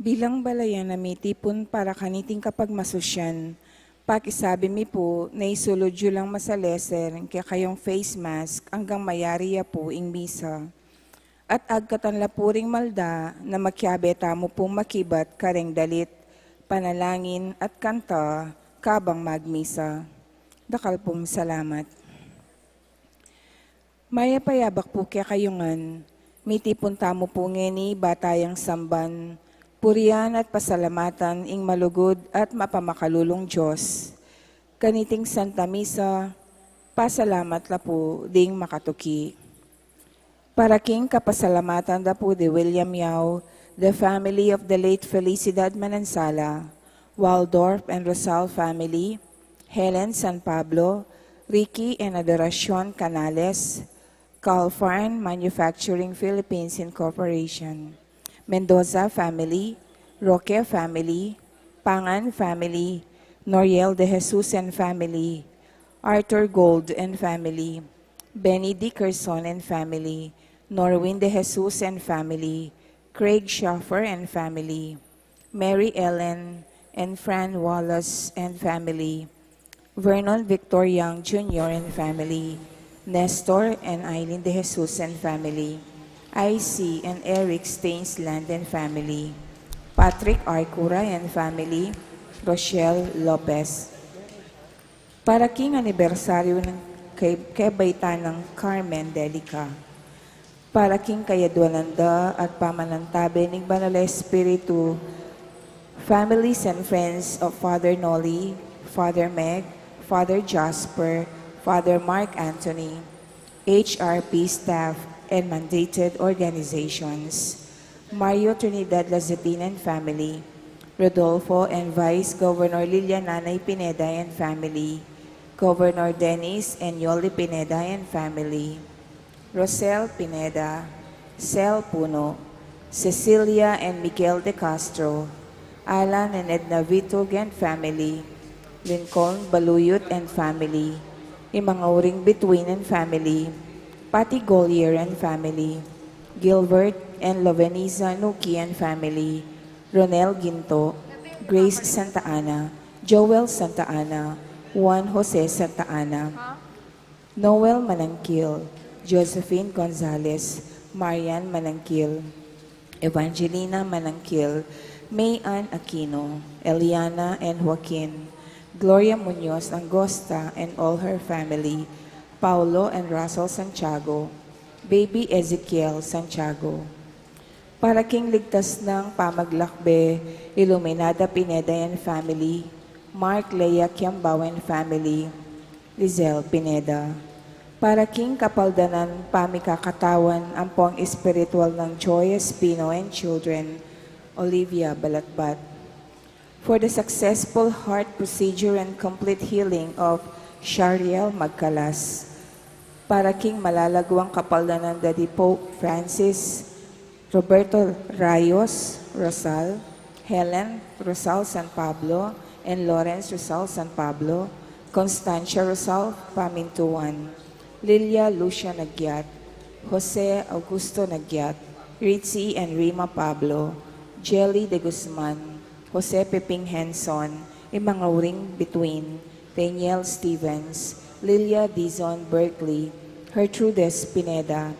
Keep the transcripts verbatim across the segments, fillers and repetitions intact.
Bilang balayan a mitipun para kaniting kapagmasusyan, pakisabi mi pu na isulud yu lang masalese ring kekayung face mask anggang mayari ya pu ing misa. At agkatan la pu ring malda na makiabe tamu pung makibat kareng dalit, panalangin at kanta kabang magmisa. Dakal pung salamat. Mayap a yabak pu kekayu ngan, mitipun tamu pu ngeni ba tayang samban, purian at pasalamatan ing malugud at mapamakalulung Dios. Kaniting Santa Misa, pasalamat la pu ding makatuki. Para king kapasalamatan da pu di William Yao, the family of the late Felicidad Manansala, Waldorf and Rosal family, Helen San Pablo, Ricky and Adoracion Canales, Calfarn Manufacturing Philippines Incorporation, Mendoza family, Roque family, Pangan family, Noriel de Jesus and family, Arthur Gold and family, Benny Dickerson and family, Norwin de Jesus and family, Craig Schaffer and family, Mary Ellen and Fran Wallace and family, Vernon Victor Young Junior and family, Nestor and Eileen de Jesus and family, I C and Eric Stainsland and family, Patrick Arcura and family, Rochelle Lopez. Para king anibersaryu nang ke-, kebaitan nang Carmen Delica. Para king kayadwanan da at pamanantabe ning Banal a Espiritu, families and friends of Father Noli, Father Meg, Father Jasper, Father Mark Anthony, H R P staff, and mandated organizations. Mario Trinidad Lazatin and family, Rodolfo and Vice Governor Lilia Nanay Pineda and family, Governor Dennis and Yoli Pineda and family, Rosel Pineda, Sel Puno, Cecilia and Miguel de Castro, Alan and Edna Vitug and family, Lincoln Baluyut and family, Imangauring Bituin and family, Patty Golier and family, Gilbert and Loveniza Nuki and family, Ronel Ginto, Grace Santa Ana, Joel Santa Ana, Juan Jose Santa Ana, Noel Manangkil, Josephine Gonzalez, Marian Manangkil, Evangelina Manangkil, May Ann Aquino, Eliana and Joaquin, Gloria Muñoz Angosta and all her family, Paulo and Russell Santiago, Baby Ezekiel Santiago. Para king ligtas nang pamaglakbe, Iluminada Pineda and family, Mark Lea Kiambao and family, Lizelle Pineda. Para king kapaldanan pamikakatawan ampong espiritual nang Joy Espino and children, Olivia Balatbat. For the successful heart procedure and complete healing of Shariel Magcalas. Para king malalaguang kapaldanan da di Pope Francis, Roberto Rayos Rosal, Helen Rosal San Pablo, and Lawrence Rosal San Pablo, Constancia Rosal Pamintuan, Lilia Lucia Nagyat, Jose Augusto Nagyat, Ritzy and Rima Pablo, Jelly de Guzman, Jose Peping Henson, Imangauring Bituin, Daniel Stevens, Lilia Dizon Berkeley, Gertrudes Pineda,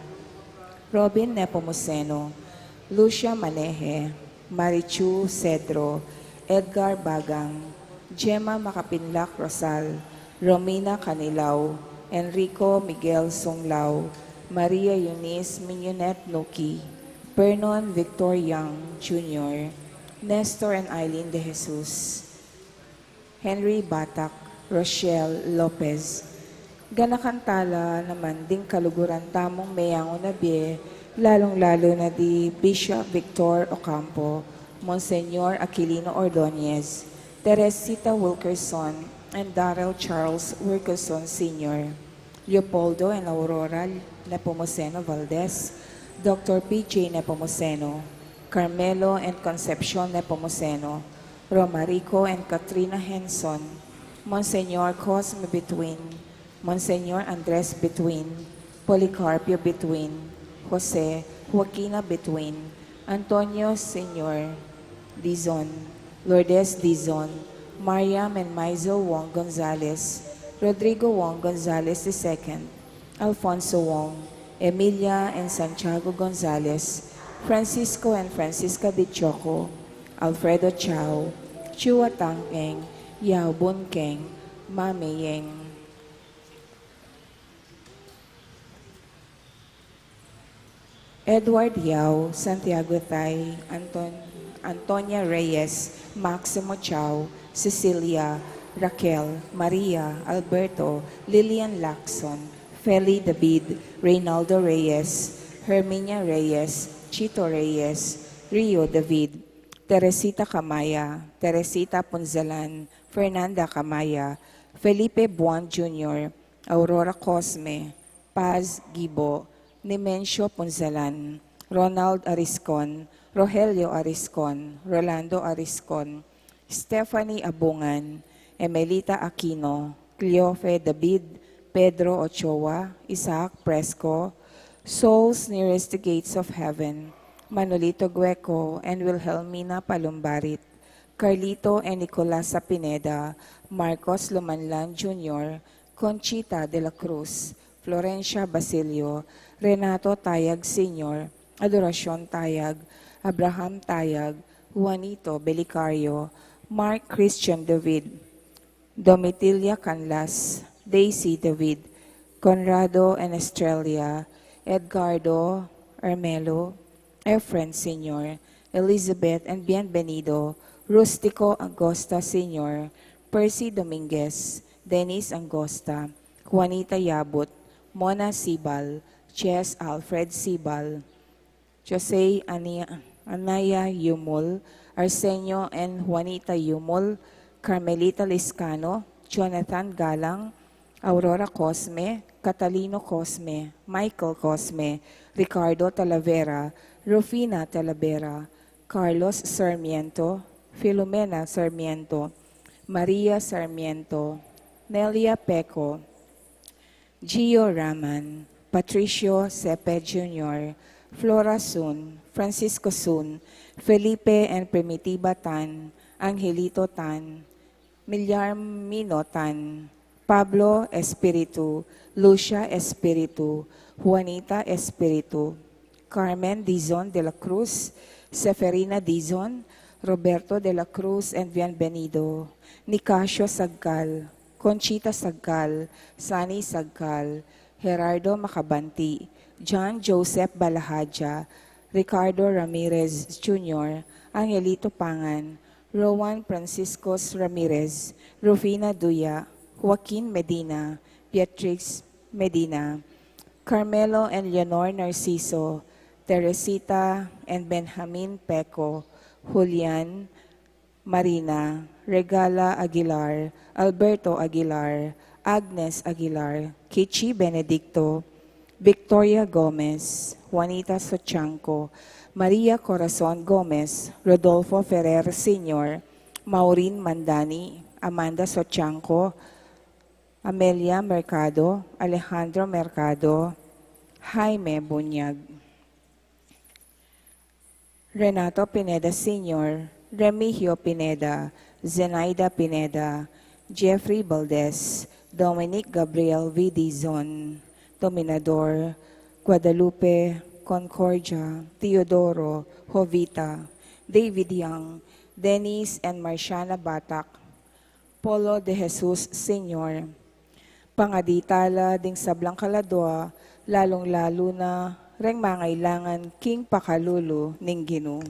Robin Nepomuceno, Lucia Maneje, Marichu Cedro, Edgar Bagang, Gemma Makapinlak Rosal, Romina Canilao, Enrico Miguel Sunglao, Maria Eunice Mignonette Nuki, Vernon Victor Young Junior, Nestor and Eileen De Jesus, Henry Batak, Rochelle Lopez. Ganakan tala naman ding kaluguran tamung meyangu na bie, lalung-lalu na di Bishop Victor Ocampo, Monsignor Aquilino Ordonez, Teresita Wilkerson, and Darrell Charles Wilkerson Senior, Leopoldo and Aurora Nepomuceno Valdez, Doctor P J Nepomuceno, Carmelo and Concepcion Nepomuceno, Romarico and Katrina Henson, Monsignor Cosme Bituin, Monsignor Andres Bituin, Policarpio Bituin, Jose, Joaquina Bituin, Antonio Senior, Dizon, Lourdes Dizon, Mariam and Maisel Wong Gonzalez, Rodrigo Wong Gonzalez the second, Alfonso Wong, Emilia and Santiago Gonzalez, Francisco and Francisca Bichoco, Alfredo Chao, Chua Tang Eng, Yao Bun Keng, Mami Yeng. Edward Yao, Santiago Tay, Anton-, Antonia Reyes, Maximo Chao, Cecilia, Raquel, Maria, Alberto, Lilian Lacson, Feli David, Reynaldo Reyes, Herminia Reyes, Chito Reyes, Rio David, Teresita Camaya, Teresita Punzalan, Fernanda Camaya, Felipe Buan Junior, Aurora Cosme, Paz Gibo, Nemencio Punzalan, Ronald Ariscon, Rogelio Ariscon, Rolando Ariscon, Stephanie Abungan, Emelita Aquino, Cleofe David, Pedro Ochoa, Isaac Presco, Souls Nearest the Gates of Heaven, Manolito Gueco, and Wilhelmina Palumbarit, Carlito and Nicolasa Pineda, Marcos Lumanlan Junior, Conchita de la Cruz, Florencia Basilio, Renato Tayag Senior, Adoracion Tayag, Abraham Tayag, Juanito Belicario, Mark Christian David, Domitila Canlas, Daisy David, Conrado and Estrella, Edgardo, Ermelo, Efren Senior, Elizabeth and Bienvenido, Rustico Angosta Senior, Percy Dominguez, Dennis Angosta, Juanita Yabut, Mona Sibal, Chess Alfred Sibal, Jose Ania-, Anaya Yumul, Arsenio and Juanita Yumul, Carmelita Liscano, Jonathan Galang, Aurora Cosme, Catalino Cosme, Michael Cosme, Ricardo Talavera, Rufina Talavera, Carlos Sarmiento, Filomena Sarmiento, Maria Sarmiento, Nelia Peco, Gio Raman, Patricio Sepe Junior, Flora Sun, Francisco Sun, Felipe and Primitiva Tan, Angelito Tan, Milyarmino Tan, Pablo Espiritu, Lucia Espiritu, Juanita Espiritu, Carmen Dizon de la Cruz, Seferina Dizon, Roberto de la Cruz and Bienvenido, Nicasio Sagcal, Conchita Sagcal, Sani Sagcal, Gerardo Macabanti, John Joseph Balahaja, Ricardo Ramirez Junior, Angelito Pangan, Rowan Franciscos Ramirez, Rufina Duya, Joaquin Medina, Beatrix Medina, Carmelo and Leonor Narciso, Teresita and Benjamin Peco, Julian, Marina, Regala Aguilar, Alberto Aguilar, Agnes Aguilar, Kichi Benedicto, Victoria Gomez, Juanita Sochanco, Maria Corazon Gomez, Rodolfo Ferrer Senior, Maureen Mandani, Amanda Sochanco, Amelia Mercado, Alejandro Mercado, Jaime Bunyag, Renato Pineda Senior, Remigio Pineda, Zenaida Pineda, Jeffrey Valdez, Dominic Gabriel V. Dizon, Dominador, Guadalupe, Concordia, Teodoro, Jovita, David Young, Dennis and Marciana Batak, Polo de Jesus Senior. Pangadi tala ding sablang kaladua, lalung-lalu na reng mangailangan king pakalulu ning Ginu.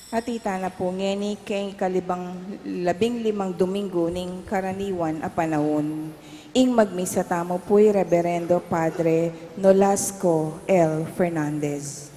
At ita na pu ngeni keng ikalibang labing limang Dominggu ning karaniwan a panaun. Ing magmisa tamu pu i Reberendo Padre Nolasco L. Fernandez.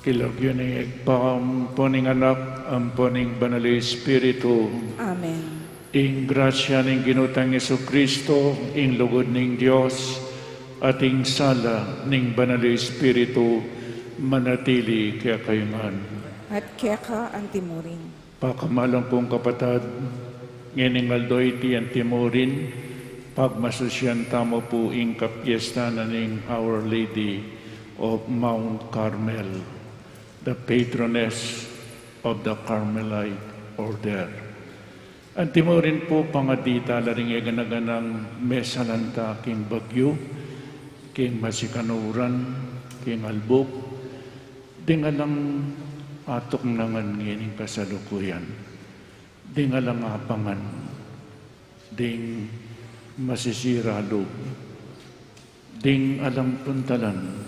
King lagyu ning Ibpa, ampo ning Anak, ampo ning Banal a Espiritu. Amen. Ing grasya ning Ginu tang Jesucristo, ing lugud ning Dios, at ing sala ning Banal a Espiritu, manatili kekayu ngan. At keka antimurin. Pakamalan kung kapatad, ngening aldo iti antimurin, pagmasusyan tamu pu ing kapiestan na ning Our Lady of Mount Carmel, the patroness of the Carmelite order. Antimurin pu pangadi tala ring eganaganang mesalanta king bagyu, king masikan a uran, king albuk, ding alang atuknangan ngening kasalukuyan, ding alang apangan, ding masisira lub, ding alang puntalan,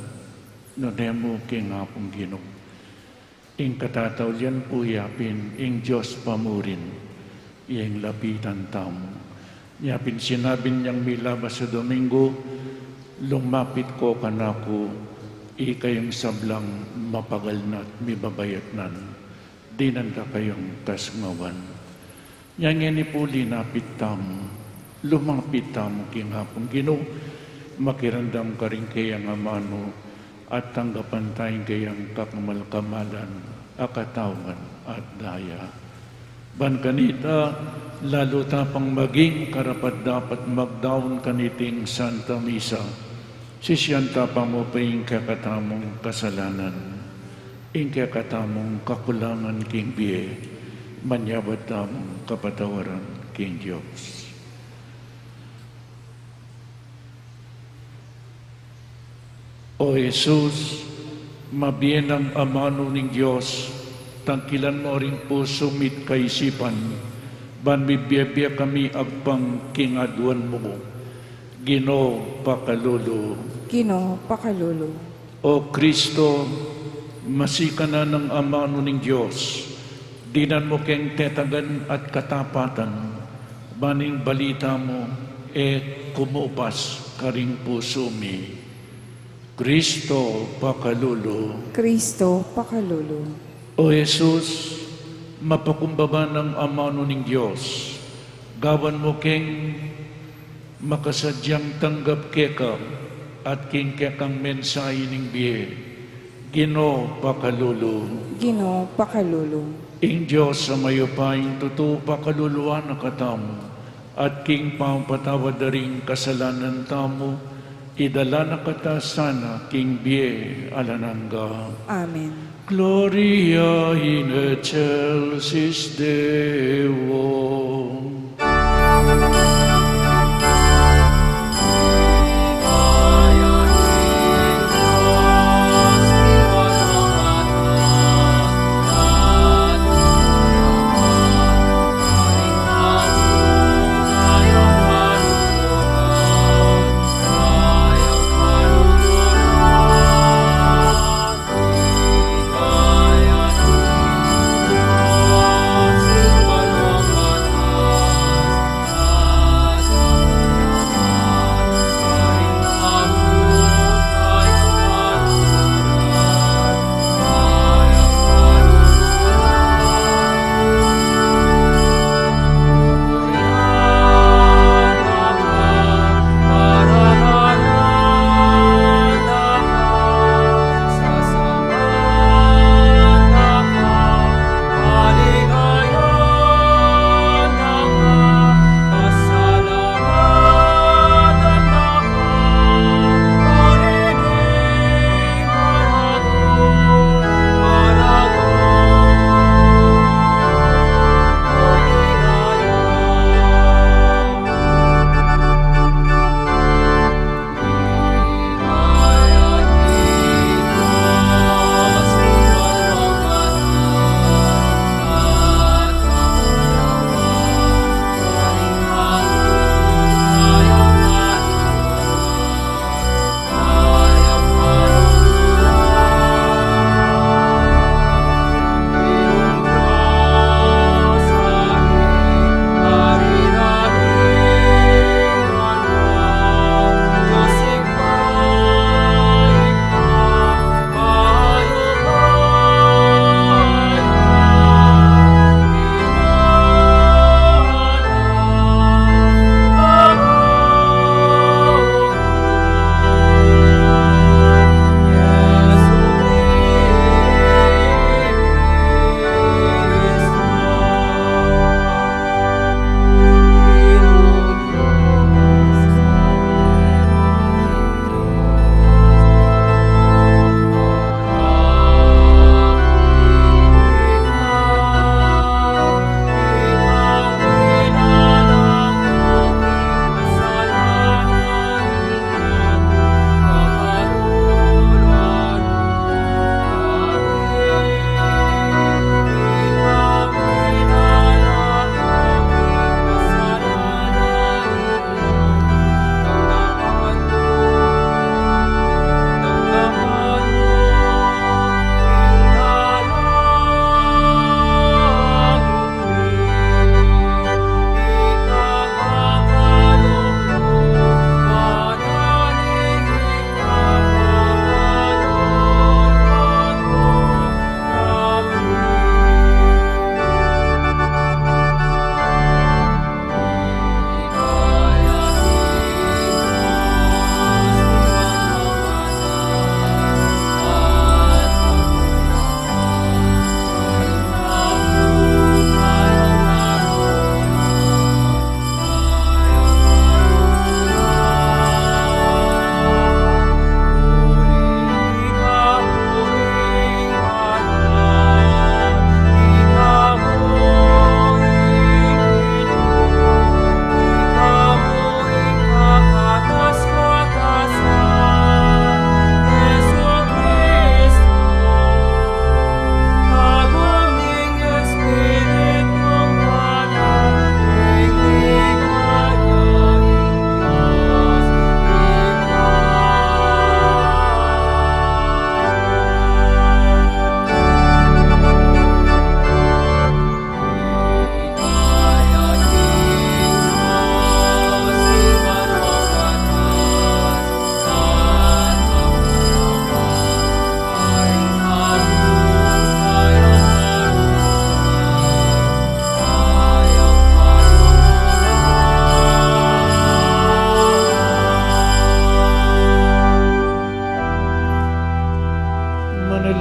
nune mu king Apung Ginu. Ing katataulian pu yapin ing Dios pamurin, ing lapitan tamu. Yapin sinabi nang milabas a Domingo, lumapit ko kanaku, ikayung sablang mapagal na at mibabayatnan, dinan da kayung tasngawan. Nya ngeni pu linapit tamu, lumapit tamu king Apung Ginu, makiramdam karing keyang amanu, at tanggapan taya ing keyang kakamal-kamalan a katawan at daya. Ban kanita, lalu ta pang maging karapat-dapat magdaun kaniting Santa Misa, sisian ta pa mu pa ing kekatamung kasalanan, ing kekatamung kakulangan king bie, manyawad tamung kapatawaran king Dios. O Jesus, mabie nang amanu ning Dios, tangkilan mu ring pusu mi't kaisipan, ban mibie-bie kami agpang king aduan mu. Ginu, pakalulu. Ginu, pakalulu. O Kristo, masikan nang amanu ning Dios, dinan mu keng tetagan at katapatan, ban ing balita mu e kumupas karing pusu mi. Kristo, pakalulu. Kristo, pakalulu. O Jesus, mapakumbaba nang amanu ning Dios, gawan mu keng makasadyang tanggap keka at king kekang mensahe ning bie. Ginu, pakalulu. Ginu, pakalulu. Ing Dios a mayupayang tutu pakaluluan na katamu, at king pamapatawad da ring kasalanan tamu, idala na kata sana king bie alang angga. Amen. Gloria in excelsis Deo.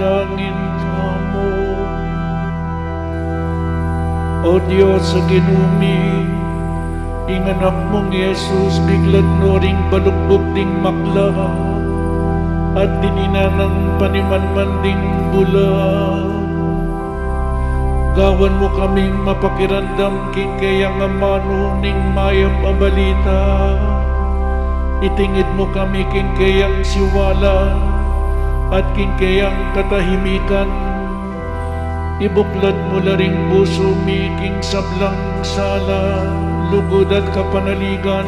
Dalangin tamu. O Dios a Ginu mi, ing Anak mung i Jesus, biglat no ring balukbuk ding makla, at dininan nang panimanman ding bula. Gawan mu kaming mapakiramdam king keyang amanu ning mayap a balita. Itingid mu kami king keyang siwala at king keyang katahimikan. Ibuklat mu la ring pusu mi king sablang sala, lugud at kapanaligan,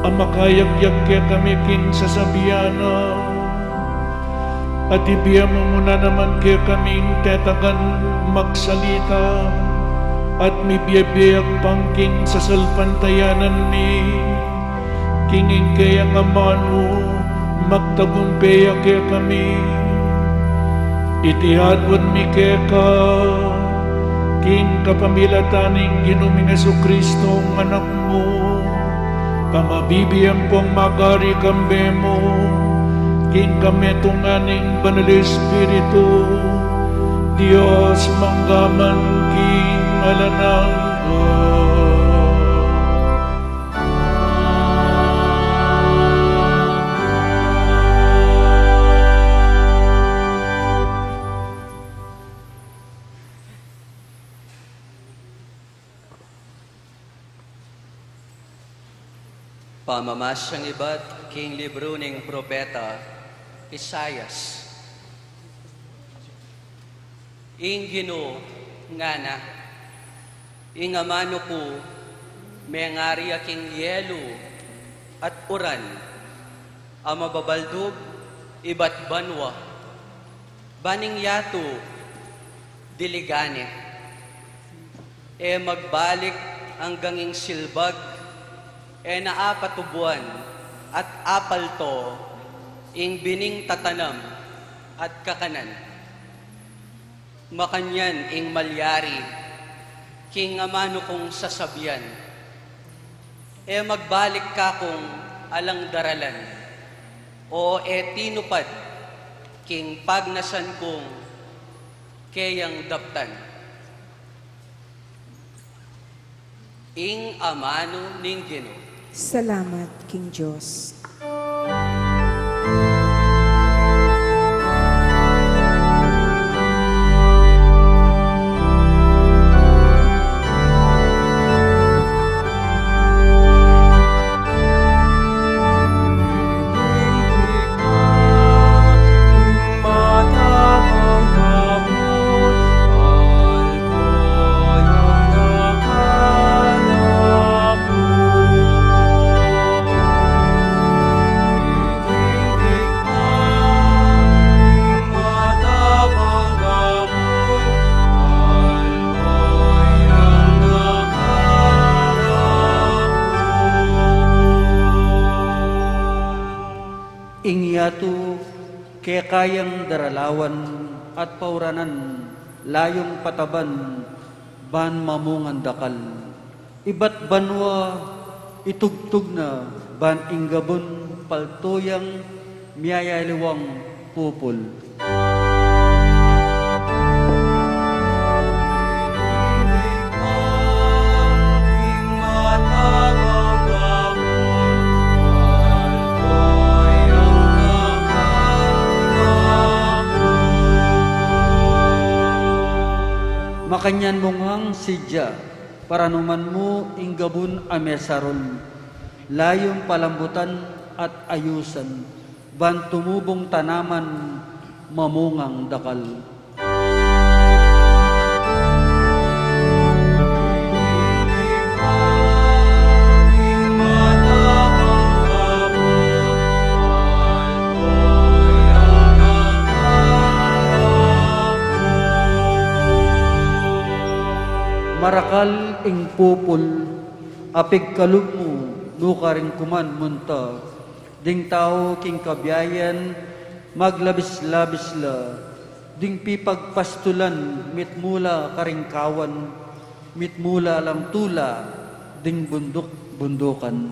a makayagyag kekami king sasabian na. At ibie mu mu na naman kekaming tetagan magsalita, at mibie-bie ya pang king sasalpantayanan mi, king ing keyang amanu magtagumpe ya kekami. Iti adwan mi keka king kapamilatan ning Ginu ming Jesucristo, Anak mu, pamabibian pung magari kambe mu, king kametungan ning Banal Espiritu, Dios mangga man king alang angga. Pamamasang ibat king libru ning propeta Isaias. Ing Ginu ngana, ing amanu ku mengari ya king yelu at uran, a mababaldug ibat banua, ban ing yatu diligan ne. E magbalik anggang ing silbag, e na apatubuan at apalto ing bining tatanam at kakanan. Makanyan ing malyari king amanu kung sasabian, e magbalik kakung alang daralan, o e tinupad king pagnasan kung keyang daptan. Ing amanu ning Ginu. Salamat king Dios. Ing yatu kekayang daralawan at pauranan, layung pataban ban mamungan dakal. Ibat banua itugtug na ban ing gabun palto yang miyayaliwang pupul. Makanyan mung hang sidya, paranuman mu ing gabun a mesarun, layung palambutan at ayusan, ban tumubung tanaman mamungang dakal. Marakal ing pupul a pigkalub mu nukarin kuman munta, ding tau king kabiayan maglabis-labis la, ding pipagpastulan mitmula karing kawan, mitmula lang tula ding bunduk-bundukan.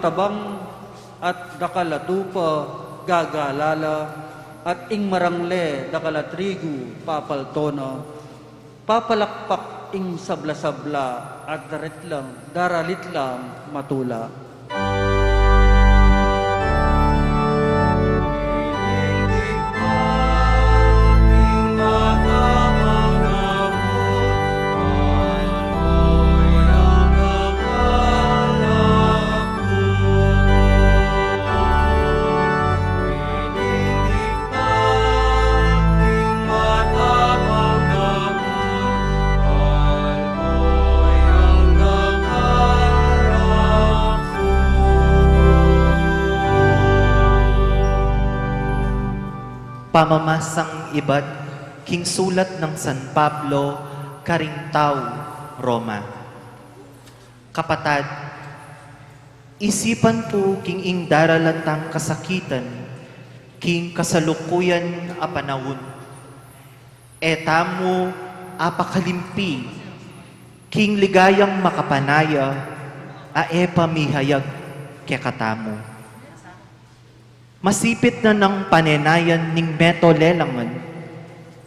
tabang at dakal a tupa gagalala, at ing marangle dakal a trigu papalto na, papalakpak ing sabla-sabla at darit lang, daralit lang matula. Pamamasang ibat king sulat nang San Pablo karing tau Roma. Kapatad, isipan pu king ing daralan tang kasakitan king kasalukuyan a panaun. E tamu apakalimpi king ligayang makapanaya a e pa mihayag kekatamu. Masipit na nang panenayan ning meto lelangan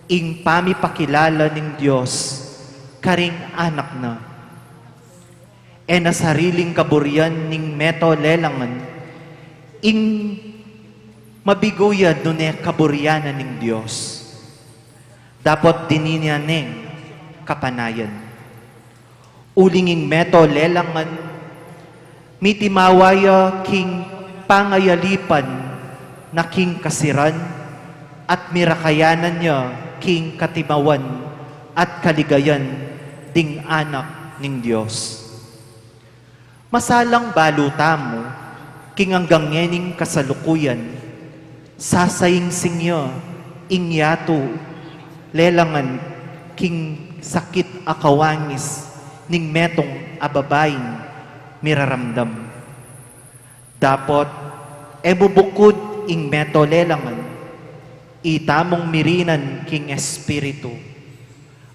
ing pamipakilala ning Dios karing Anak na. E na sariling kaburian ning meto lelangan ing mabiguyan nune kaburian na ning Dios. Dapot dininan neng kapanayan. Uling ing meto lelangan, mitimawa ya king pangayalipan na king kasiran, at mirakayanan ya king katimawan at kaligayan ding anak ning Dios. Masalang balu tamu king anggang ngening kasalukuyan, sasaingsing ya ing yatu lelangan king sakit a kawangis ning metung a babaing miraramdam. Dapot e mu bukud ing meto lelangan, itamung mirinan king Espiritu,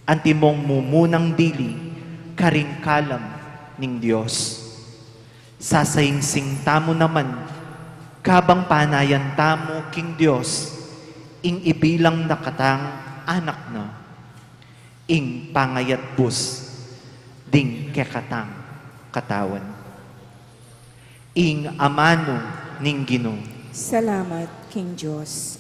antimong mumunang dili karing kalam ning Dios. Sasaingsing tamu naman kabang panayan tamu king Dios ing ibilang na katang anak na, ing pangayatbus ding kekatang katawan. Ing amanu ning Ginu. Salamat king Dios.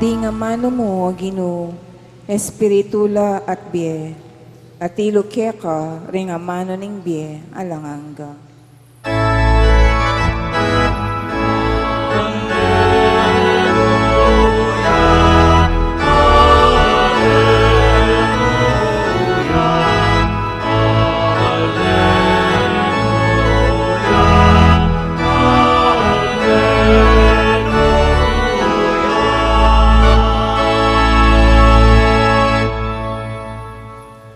Ding amanu mu, O Ginu, espiritu la at bie, at ilu keka ring amanu ning bie alang angga.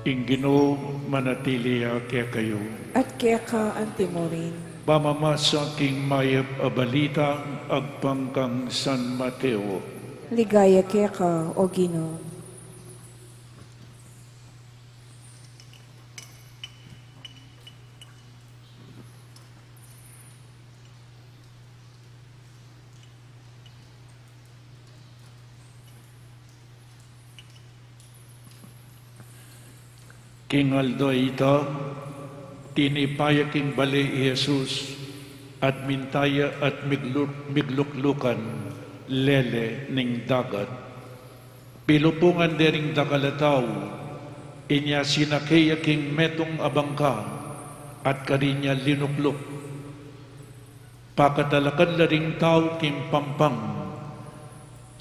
Ing Ginu manatili ya kekayu. At keka antimurin. Pamamasa king mayap a balita agpang kang San Mateo. Ligaya keka, O Ginu. King aldo a ita, tinipa ya king bale i Jesus, at minta ya at migluk-, migluklukan lele ning dagat. Pilupungan de ring dakal a tau, inya sinake ya king metung a bangka, at karin ya linukluk. Pakatalakad la ring tau king pampang,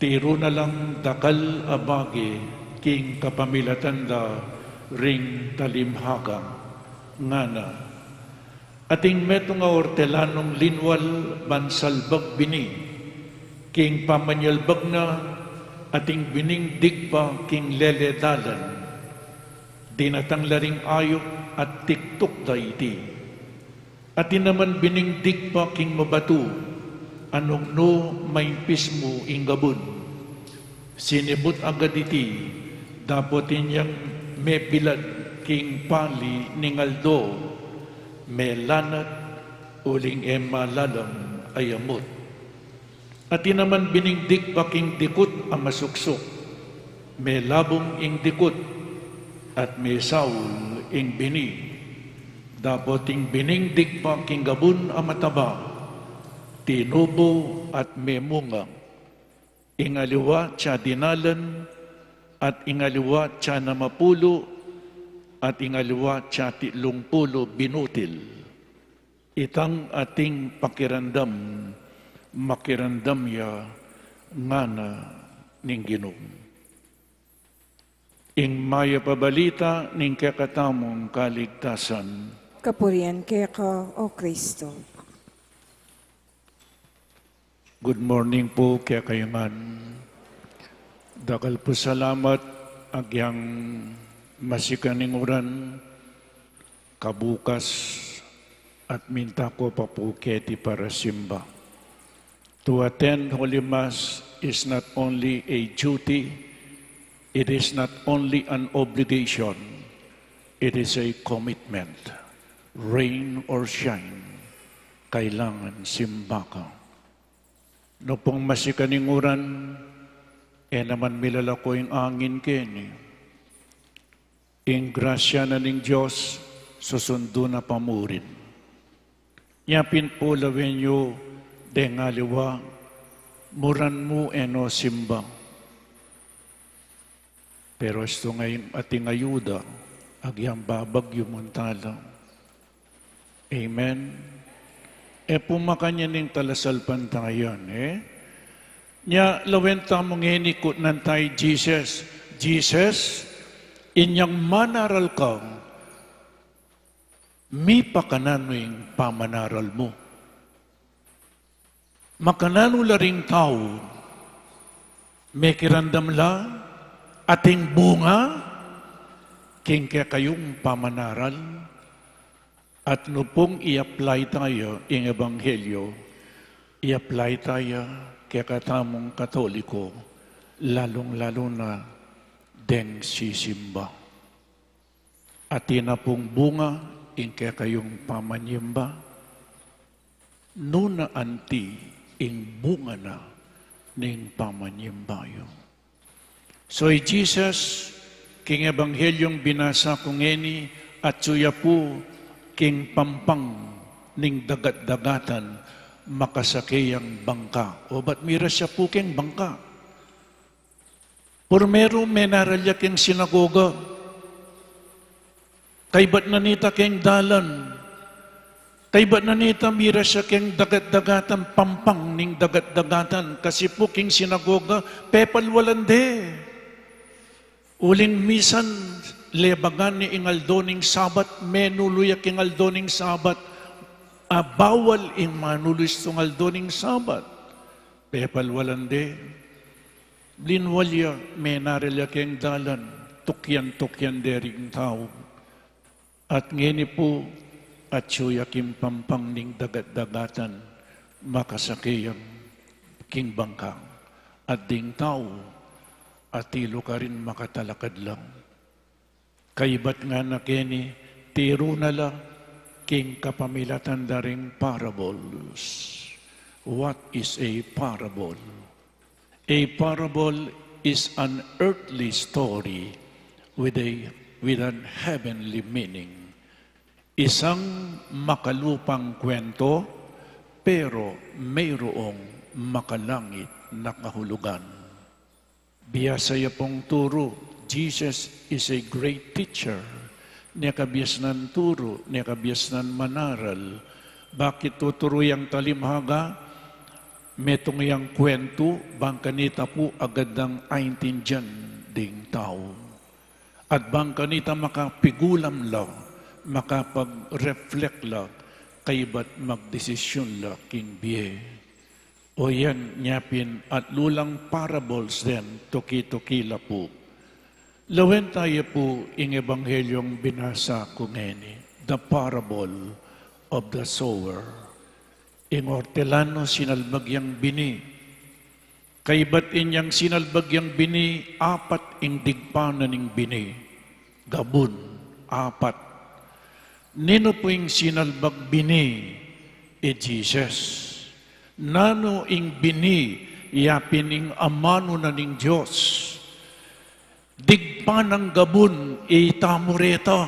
tiru na lang dakal a bage king kapamilatan da ring talimhagang, ngana. Ating metung a ortelanung linwal ban salbag bini, king pamanyalbag na ating bining digpa king lele dalan. Dinatang la ring ayup at tiktuk da iti. Atin naman bining digpa king mabatu, anung nu maimpis mu ing gabun. Sinibut agad iti, dapot inyang mebilad king pali ning aldo, melanat uling e malalam a yamut. Atin naman bining digpa king dikut a masuksuk, melabung ing dikut, at mesaul ing bini. Dapot ing bining digpa king gabun a mataba, tinubu at memunga. Ing aliwa tsa dinalan, at ing aliwa tsa namapulu, at ing aliwa tsa titlung pulu binutil. Itang ating pakiramdam, makiramdam ya, ngana ning Ginu. Ing mayap a balita ning kekatamung kaligtasan. Kapurian keka, O Kristo. Good morning pu kekayu ngan. Dakal pu salamat agyang masikan ing uran, kabukas at minta ko pa pu keti para simba. To attend Holy Mass is not only a duty, it is not only an obligation, it is a commitment. Rain or shine, kailangan simba ka. Nung pung masikan ing uran, e naman milalako ing angin keni. Ing grasya na ning Dios, susundu na pa murin. Nya pin pu lawen yu deng aliwa, muran mu e no simba. Pero istu nga ing ating ayuda, agyang babagyu mu tala. Amen. E pu makanyan ing talasalpantayanan, e? Nya, lawen tamu ngeni kutnan taya i Jesus. Jesus, inyang manaral ka, mipakananu ing pamanaral mu? Makananu la ring tau, mekiramdam la ating bunga king kekayung pamanaral? At nu pung i-apply taya ing ebanghelyo, i-apply taya kekatamung Katoliko, lalung-lalu na deng sisimba. Atin na pung bunga ing kekayung pamanyimba? Nu na anti ing bunga na ning pamanyimba yu? So i Jesus, king ebanghelyung binasa ku ngeni, atyu ya pu king pampang ning dagat-dagatan, makasake yang bangka. O bat mira siya pu king bangka? Purmeru, menaral ya king sinagoga. Kaybat na nita king dalan. Kaybat na nita mira siya king dagat-dagatan, pampang ning dagat-dagatan. Kasi pu king sinagoga, pepalwalan de. Uling misan, lebagan ne ing aldo ning Sabat, menulu ya king aldo ning Sabat. A, bawal ing manulu istung aldo ning Sabat. Pepalwalan de. Linwal ya, menaral ya king dalan, tukyan-tukyan de ring tau. At ngeni pu, atyu ya king pampang ning dagat-dagatan, makasake yang king bangka. At ding tau, atilu karin makatalakad la. Kaybat ngana keni, tiru na la king kapamilatan da ring parables. What is a parable? A parable is an earthly story with a, with an heavenly meaning. Isang makalupang kwento, pero mayroong makalangit na kahulugan. Biasa ya pung turu, Jesus is a great teacher. Nia kabiasnan turu, nia kabiasnan manaral. Bakit tuturu yang talimhaga? Metung yang kwentu, bang kanita pu agad dang aintindian ding tau. At bang kanita makapigulam la, makapag-reflect la, kaybat magdesisyun la king bie. O yan, nya pin atlu lang parables den, tuki-tuki la pu. Lawen taya pu ing Ebanghelyung binasa ku ngeni, the parable of the sower. Ing ortelano sinalbag yang bini. Kaybat inyang sinalbag yang bini, apat ing digpa na ning bini. Gabun, apat. Ninu pu ing sinalbag bini? I Jesus. Nanu ing bini? Ya pin ing amanu na ning Dios. Digpa nang gabun, itamu reta,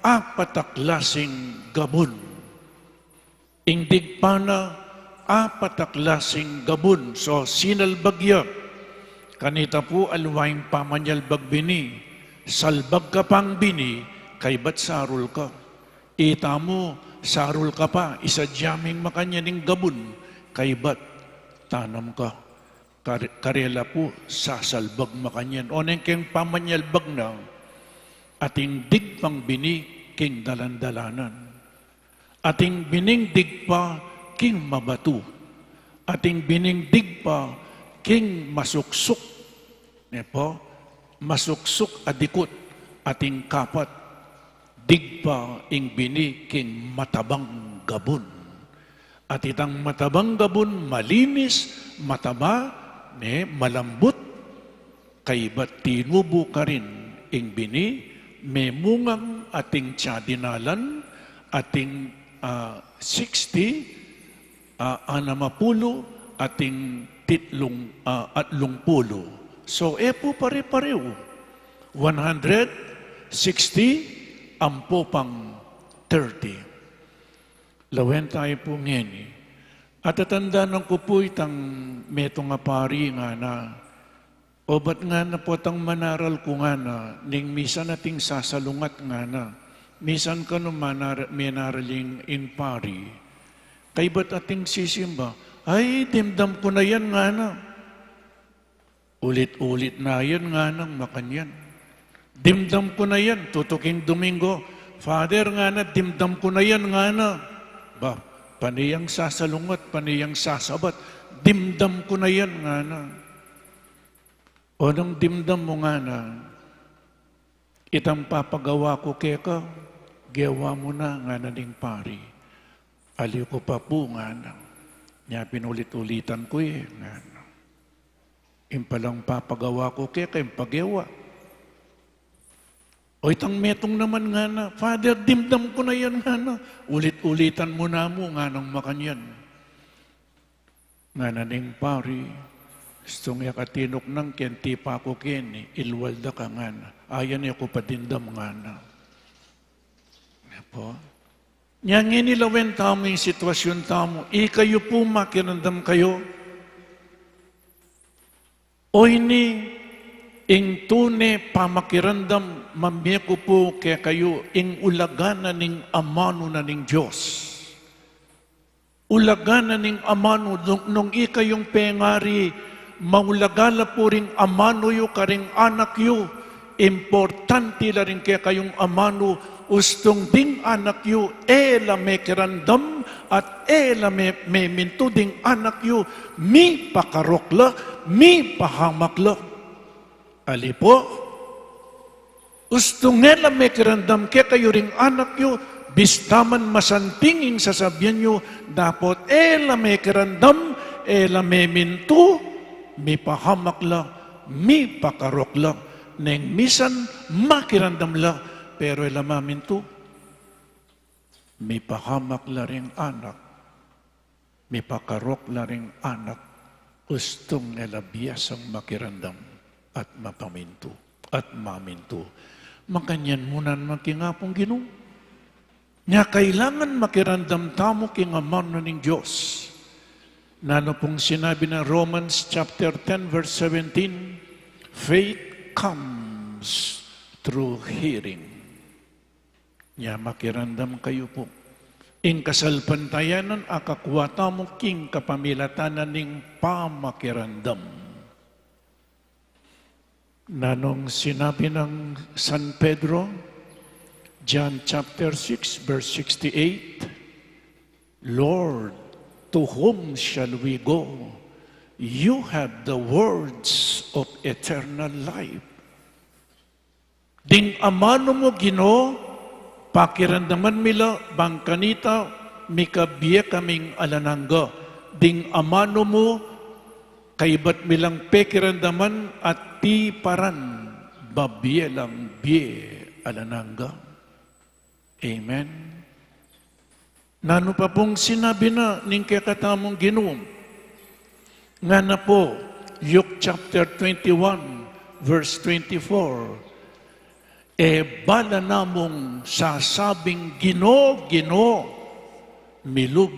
apat a klasing gabun. Ing digpa na, apat a klasing gabun. So, sinalbag ya. Kanita pu, aliwa ing pamanyalbag bini. Salbag ka pang bini, kaybat sarul ka. Itamu, sarul ka pa, isadya ming makanyan ing gabun, kaybat tanam ka. Kar-, karela pu, sasalbag makanyan. Oneng keng pamanyalbag na, ating digpang bini king dalan-dalanan. Ating bining digpa king mabatu. Ating bining digpa king masuksuk. Ne pu? Masuksuk a dikut. Ating kapat, digpa ing bini king matabang gabun. At itang matabang gabun, malinis, mataba, ne, malambut, kaybat tinubu karin ing bini, memungang ating tsa dinalan, ating, ah, sixty, ah, anam a pulu, ating titlung, ah, atlung pulu. So, e pu pare-parehu. One hundred, sixty, ampo pang thirty. Lawen taya pu ngeni. Atatandanan ku pu itang metung a pari ngana, obat ngana potang manaral ku ngana, ning misan ating sasalungat ngana. Misan kanu manar-, menaraling ing pari. Kaybat ating sisimba, "Ay, dimdam ku na yan," ngana. Ulit-ulit na yan nganang makanyan. "Dimdam ku na yan," tutuking Domingo. "Father," ngana, "dimdam ku na yan," ngana. Ba, pane yang sasalungat, pane yang sasabat. "Dimdam ku na yan," ngana. "O nung dimdam mu," ngana, "itang papagawa ku keka, gewa mu na," ngana ning pari. "Ali ku pa pu," ngana. "Nya pinulit-ulitan ku e," ngana. "Ing palang papagawa ku keka, ing pagewa." "O itang metung naman," ngana. "Father, dimdam ku na yan," ngana. "Ulit-ulitan mu na mu," nganang makanyan. Ngana ning pari, "Istung ya katinuknang keng tipa ku keni, ilwal da ka," ngana. "Ayan, e ku pa dimdam," ngana. Nya pu. Nya ngeni lawen tamu ing sitwasyun tamu, ikayu pu makiramdam kayu. O ini ing tune pamakiramdam, mamie ku pu kekayu, ing ulaga na ning amanu na ning Dios. Ulaga na ning amanu, nung, nung ikayung pengari, maulaga la pu ring amanu yu karing anak yu, importante la ring kekayung amanu, ustung ding anak yu, e la mekiramdam, at e la me-, memintu ding anak yu, mipakarok la, mipahamak la. Ali pu, ustung e la mekiramdam kekayu ring anak yu, bista man masanting ing sasabian yu, dapot e la mekiramdam, e la memintu, mipahamak la, mipakarok la, neng misan makiramdam la, pero e la mamintu. Mipahamak la ring anak. Mipakarok la ring anak, ustung e la biasang makiramdam at mapamintu, at mamintu. Makanyan mu naman king Apung Ginu. Nya kailangan makiramdam tamu king amanu na ning Dios. Nanu pung sinabi na Romans chapter ten, verse seventeen, "Faith comes through hearing." Nya makiramdam kayu pu. Ing kasalpantayanan a kakua tamu king kapamilatan na ning pamakiramdam. Nanung sinabi ng San Pedro, John chapter six, verse sixty-eight, "Lord, to whom shall we go? You have the words of eternal life." Ding amanu mu, Ginu, pakiramdaman mi la bang kanita mikabie kaming alang angga. Ding amanu mu, kaybat mi lang pekiramdaman at tiparan, babie lang bie alang angga. Amen. Nanu pa pung sinabi na ning kekatamung Ginu? Ngana pu, Luke chapter twenty-one, verse twenty-four, "E bala namung sasabing, 'Ginu, Ginu,' milub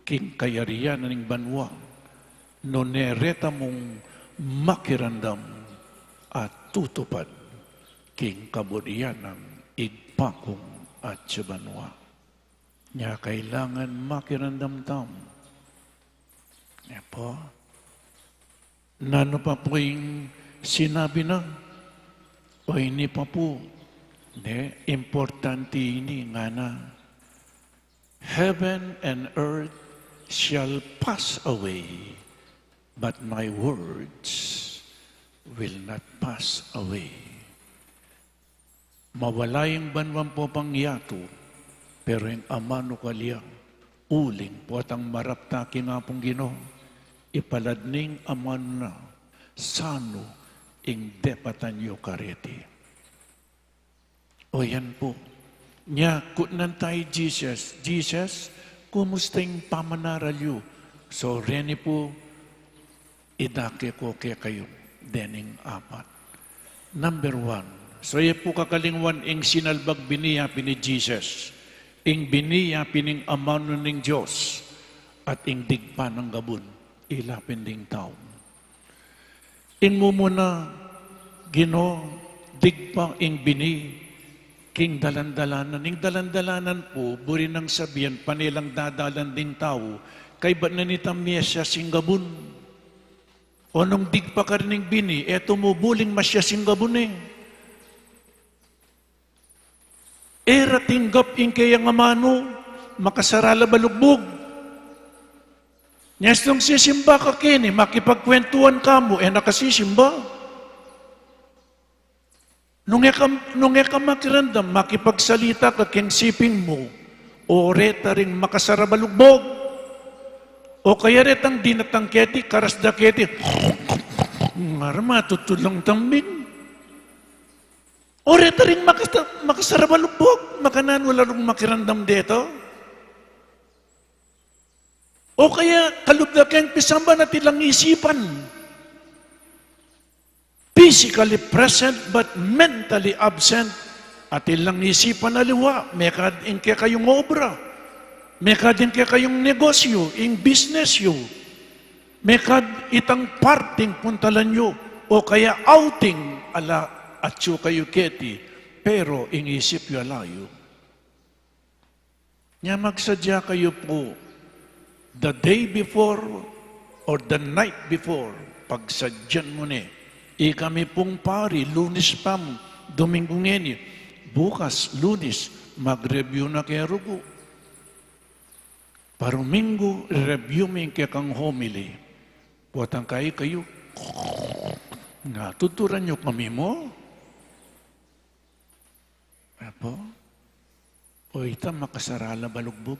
king kayarian ning banua, nune reta mung makiramdam at tutupad king kaburian nang Ibpa kung atsu banua." Nya kailangan makiramdam tamu. Nya pu, nanu pa pu ing sinabi na? O ini pa pu, ne, importante ini, ngana, "Heaven and earth shall pass away, but my words will not pass away." Mawala ing banua ampong yatu, pero ing amanu kaliang uling potang marap ta king Apung Ginu, ipalad ning amanu na sanu ing depatan yu kareti. O yan pu. Nya, kutnan ta i Jesus, "Jesus, kumusta ing pamanaral yu?" So, reni pu, idake ku kekayu dening apat. Number one, so e pu kakalingwan ing sinalbag bini ya pin i Jesus, ing bini ya pin ning amanu ning Dios, at ing digpa nang gabun, ila pin ding tau. Ing mumuna, Ginu, digpa ing bini king dalan-dalanan. Ing dalan-dalanan pu, buri nang sabian, pane lang dadalan ding tau, kaybat na nita mesias ing gabun. O nung digpa karin ing bini, e tumubul ing masias ing gabun e. E ra tinggap ing keyang amanu, makasarala balugbug. Nya istung sisimba ka keni, makipagkwentuan ka mu, e na ka sisimba. Nung e ka, nung e ka makiramdam, makipagsalita ka king siping mu, o reta ring makasara balugbug. O kaya retang dinatang keti, karas da keti, ngara matutulang tambing. O reta ring makasta-, makasara balugbug, makananu la rung makiramdam deta? O kaya kalub da keng pisamban at ilang isipan, physically present but mentally absent, at ilang isipan aliwa, mekad ing kekayung obra, mekad ing kekayung negosyu, ing business yu, mekad itang parting puntalan yu, o kaya outing, ala atyu kayu keti, pero ing isip yu ala yu. Nya magsadya kayu pu, the day before or the night before, pagsadyan mu ne, ikami pung pari, Lunes pa mu, Domingo ngeni, bukas, Lunes, mag-review na ke rugu. Parumingu, review mi ing kekang homily. Potang kayi kayu, nga, tuturan yu kami mu? Apo? O ita, makasara la balugbug.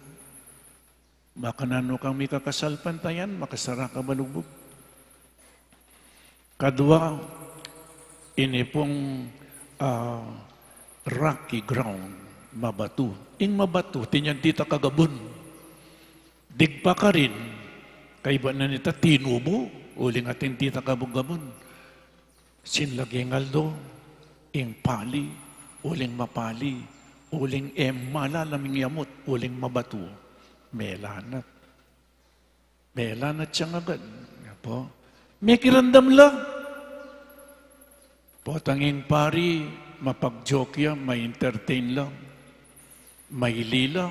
Makananu kang mikakasalpantayan, makasara ka balugbug. Kadua, ini pung, ah, rocky ground, mabatu. Ing mabatu, tinyan dita kagabun. Digpa karin, kaybat na nita tinubu, uling atin dita kagabun. Sinlag ing aldo, ing pali, uling mapali, uling e malalam ing yamut, uling mabatu, melanat. Melanat yang agad. Apo? Mekiramdam la. Potang ing pari, mapag-joke ya, ma-entertain la, maili la.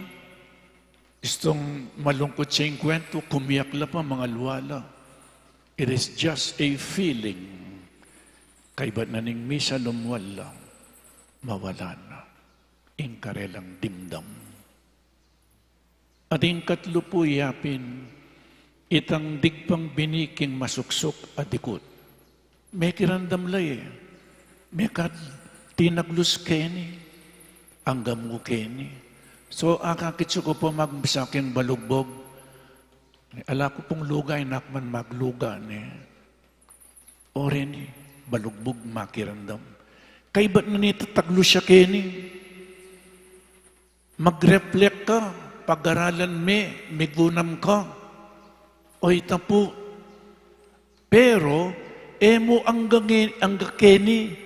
Gustong malungkut ya ing kuwentu, kumiak la pa, mangalwa la. It is just a feeling. Kaybat na ning misa, lumwal la, mawala na ing karelang dimdam. At ing katlu pu yapin, itang digpang bini king masuksuk a dikut. Mekiramdam la e. Mekad tinaglus keni, angga mu keni. So, akakit yu ku pu magmisa keng balugbug. Ala ku pung luga, e na ku man magluga ne. O reni, balugbug makiramdam. Kaybat na nita taglus ya keni. Mag-reflect ka, pag-aralan me, migunam ka. O ita pu. Pero, e mu angga nge-, angga keni.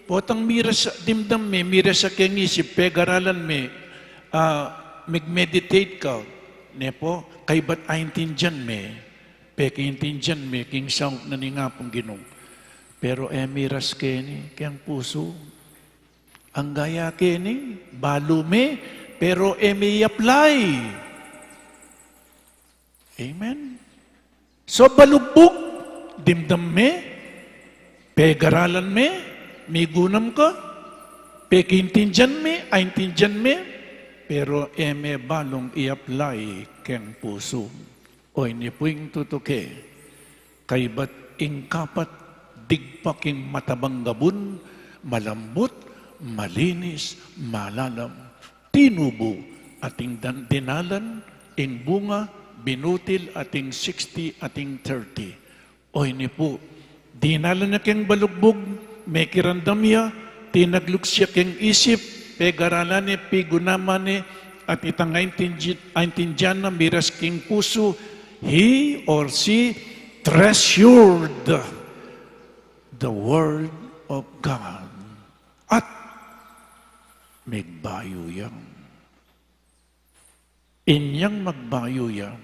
Potang miras ya dimdam me, miras ya keng isip, pag-aralan me, ah, mag-meditate ka. Ne pu, kaybat aintindian me, pekaintindian me king saup na ning Apung Ginu. Pero e miras keni, keng pusu. Angga ya keni, balu me, pero e me i-apply. Amen. So, balugbug, dimdam me, pag-aralan me, migunam ka, pekaintindian me, aintindian me, pero e me balung i-apply keng pusu. O ini pu ing tutuke, kaybat ing kapat, digpa king matabang gabun, malambut, malinis, malalam, tinubu, ating dan-, dinalan, ing bunga, binutil, ating sixty, ating thirty. O ini pu, dinalan na keng balugbug, mekiramdam ya, tinaglus ya keng isip, pag-aralan ne, pigunaman ne, at itang aintindi-, aintindian na miras king pusu, he or she treasured the word of God. At migbayu ya. Inyang magbayu ya,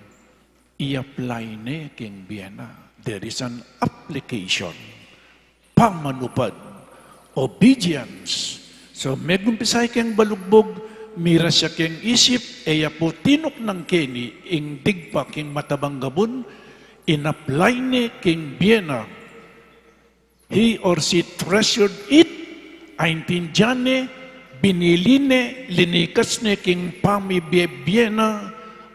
i-apply ne king bie na. There is an application. Pamanupad. Obedience. So, megumpisa ya keng balugbug, miras ya keng isip, e ya pu tinuknang keni ing digpa king matabang gabun, in-apply ne king bie na. He or she treasured it, aintindian ne, binili ne, linikas ne king pamibie-bie na,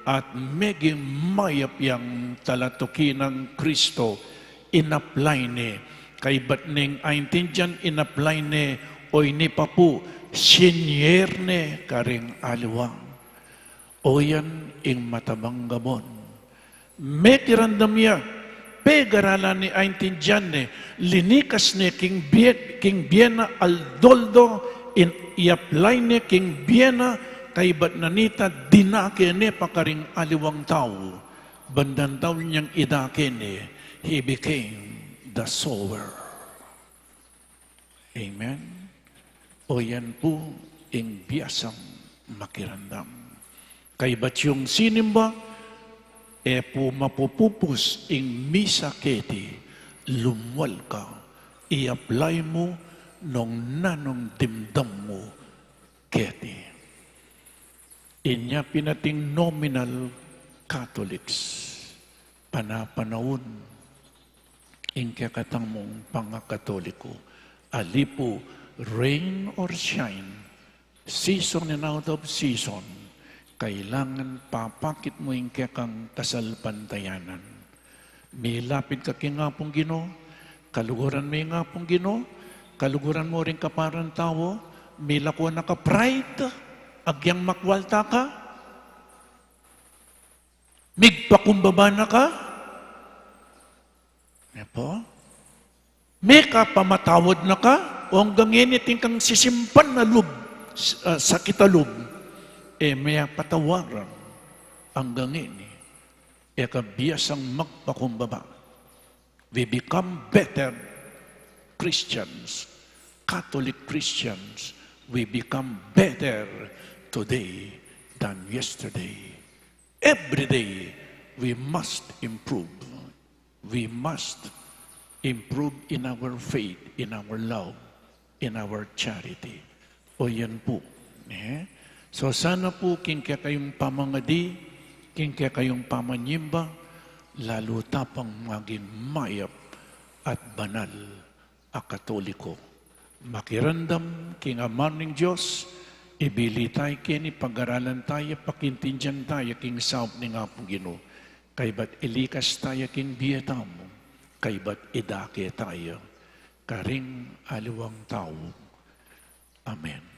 at meging mayap yang talatuki nang Kristo, in-apply ne, kaybat neng aintindian, in-apply ne, o ini pa pu, sinyer ne karing aliwa. O yan ing matabang gabun. Mekiramdam ya, pag-aralan ne, aintindian ne, linikas ne king bie, king bie na aldo-aldo, in, i-apply ne king bie na, kaybat na nita dinake ne pa karing aliwang tau. Bandang tau nyang idake ne, he became the sower. Amen. O yan pu ing biasang makiramdam. Kaybat yung sinimba, e pu mapupupus ing misa keti, lumwal ka, i-apply mu nung nanung dimdam mu keti. Inya pin ating nominal Catholics, panapanaun ing kekatamung pangakatoliko, ali pu rain or shine, season and out of season, kailangan papakit mu ing kekang kasalpantayanan. Milapit ka king Apung Ginu, kaluguran me ing Apung Ginu, kaluguran mu ring kaparang tau, milako na ka pride, agyang makwalta ka, migpakumbaba na ka, ne pu? Mekapamatawad na ka, o anggang ini atin kang sisimpan a lub, s-, ah, sakit a lub, e me ya patawaran, anggang ini, e ka biasang magpakumbaba. We become better Christians, Catholic Christians. We become better today than yesterday. Every day, we must improve. We must improve in our faith, in our love, in our charity. O yan pu, ne? So, sana pu, king kekayung pamangadi, King kekayung pamanyimba, lalu ta pang maging mayap at banal a Katoliko. Makiramdam king amanu ning Dios, ibili taya keni, pagaralan taya, pakintindian taya king saup ning Apung Ginu. Kaybat ilikas taya king bie tamu, kaybat idake taya karing aliwang tau. Amen.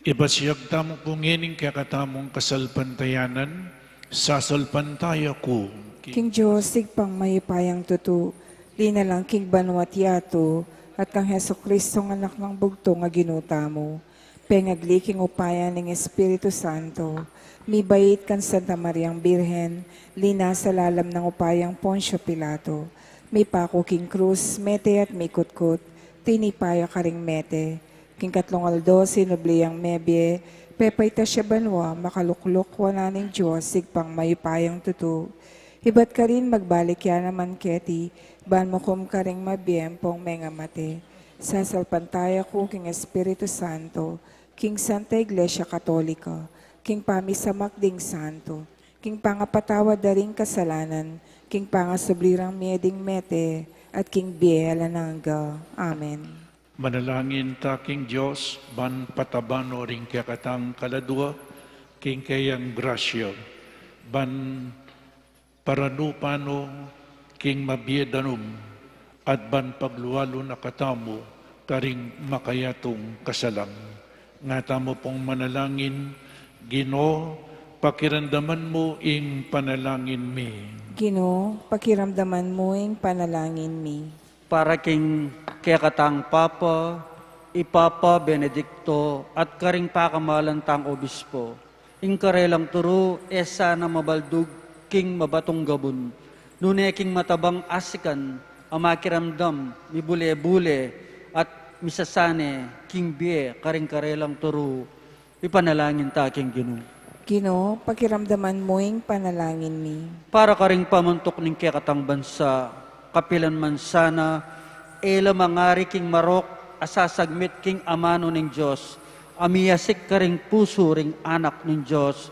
Ibasyag tamu pu ngening kekatamung kasalpantayanan, sasalpantaya ku king Dios, Ibpang mayupayang tutu, linalang king banua't yatu, at kang Jesucristo, Anak nang bugtung a Ginu tamu, pengagli king upaya ning Espiritu Santo, mibait kang Santa Mariang Birhen, linasa lalam nang upayang Poncio Pilato, mipaku king krus, mete at mikutkut, tinipa ya karing mete, king katlung aldo sinubli yang mebie, pepaitas ya banua, makalukluk wanan ning Dios, Ibpang mayupayang tutu. Ibat karin magbalik ya naman keti, ban mukum karing mabie ampong mengamate. Sasalpantaya ku king Espiritu Santo, king Santa Iglesia Katolika, king pamisamak ding santo, king pangapatawad da ring kasalanan, king pangasubli rang mie ding mete, at king bie alang angga. Amen. Manalangin ta king Dios, ban pataban no ring kekatang kaladua king keyang grasya, ban paranupan no king mabie danum, at ban paglualun na katamu karing makayatung kasalang. Nga tamu pung manalangin: Ginu, pakiramdaman mu ing panalangin mi. Ginu, pakiramdaman mu ing panalangin mi. Para king kekatang Papa, i Papa Benedicto, at karing pakamalan tang obispo, ing karelang turu e sana mabaldug king mabatung gabun, nune king matabang asikan a makiramdam, mibule-bule, at misasane king bie karing karelang turu. Ipanalangin ta king Ginu. Ginu, pakiramdaman mu ing panalangin mi. Para karing pamantuk ning kekatang bansa, kapilan man sana, e la mangari king marok a sasagmit king amanu ning Dios, a miyasik karing pusu ring anak ning Dios.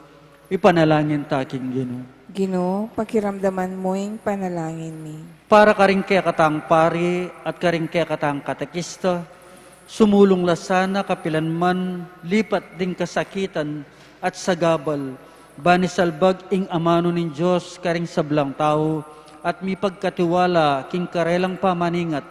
Ipanalangin ta king Ginu. Ginu, pakiramdaman mu ing panalangin mi. Para karing kekatang pari at karing kekatang katekista, sumulung la sana kapilan man lipat ding kasakitan at sagabal, ban isalbag ing amanu ning Dios karing sablang tau, at mipagkatiwala king karelang pamaningat,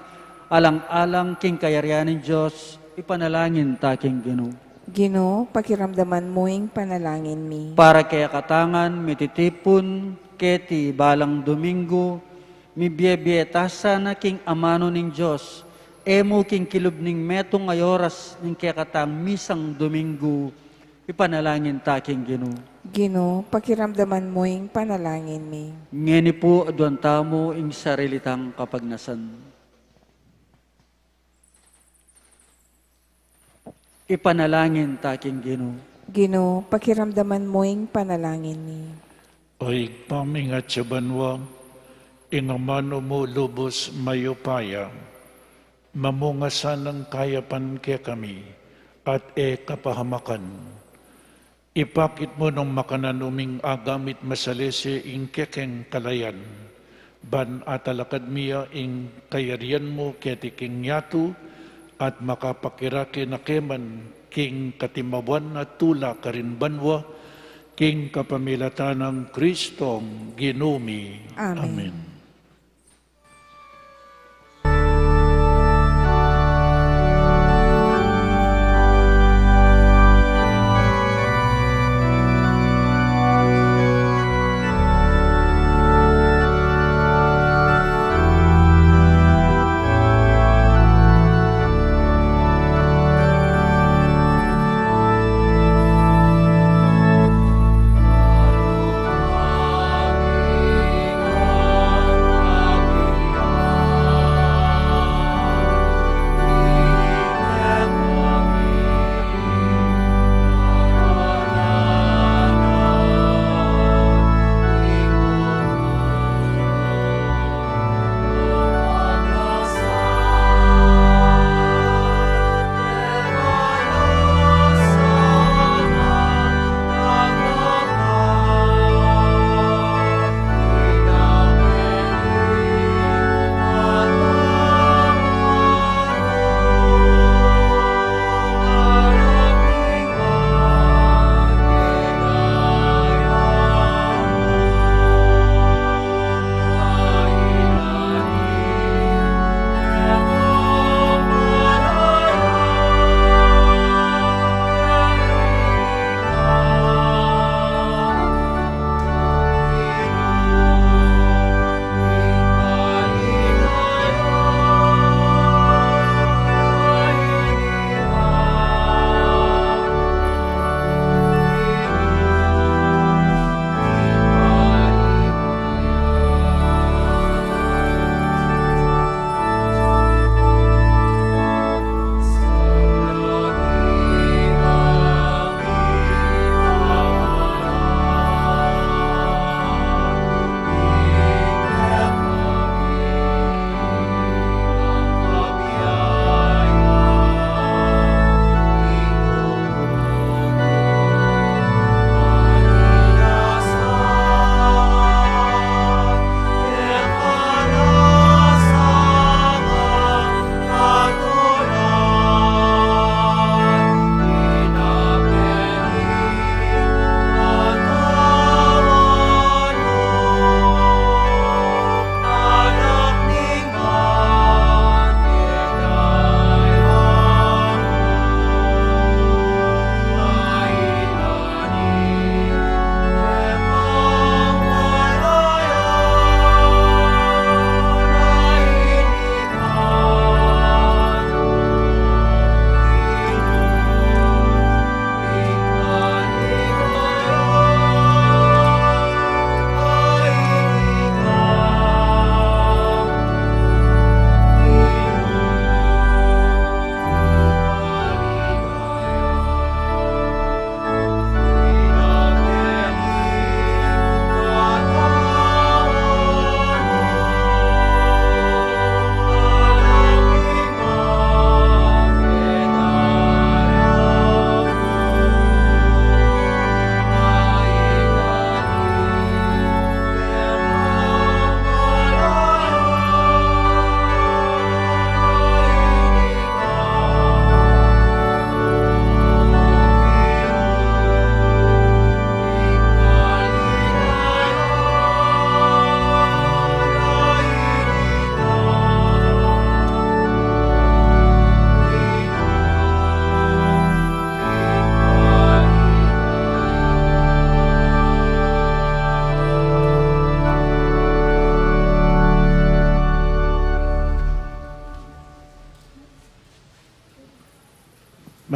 alang-alang king kayarian ning Dios. Ipanalangin ta king Ginu. Ginu, pakiramdaman mu ing panalangin mi. Para kekatang mititipun keti balang Domingo, mibie-bie ta sana king amanu ning Dios, e mu king kilub ning metung a oras ning kekatang misang Domingo. Ipanalangin ta king Ginu. Ginu, pakiramdaman mu ing panalangin mi. Ngeni pu aduan tamu ing sarili tang kapagnasan. Ipanalangin ta king Ginu. Ginu, pakiramdaman mu ing panalangin mi. O Ibpa mi, atsu ka banua, ing amanu mu lubus mayupaya, mamunga sanang kayapan kekami, at e kapahamakan. Ipakit mu nung makanan mi ing agamit masalese ing kekeng kalayan, ban atalakad mi ya ing kayarian mu keti king yatu, at makapakirake na keman king katimawan at tula karin banua, king kapamilatan nang Kristong Ginu mi. Amen. Amen.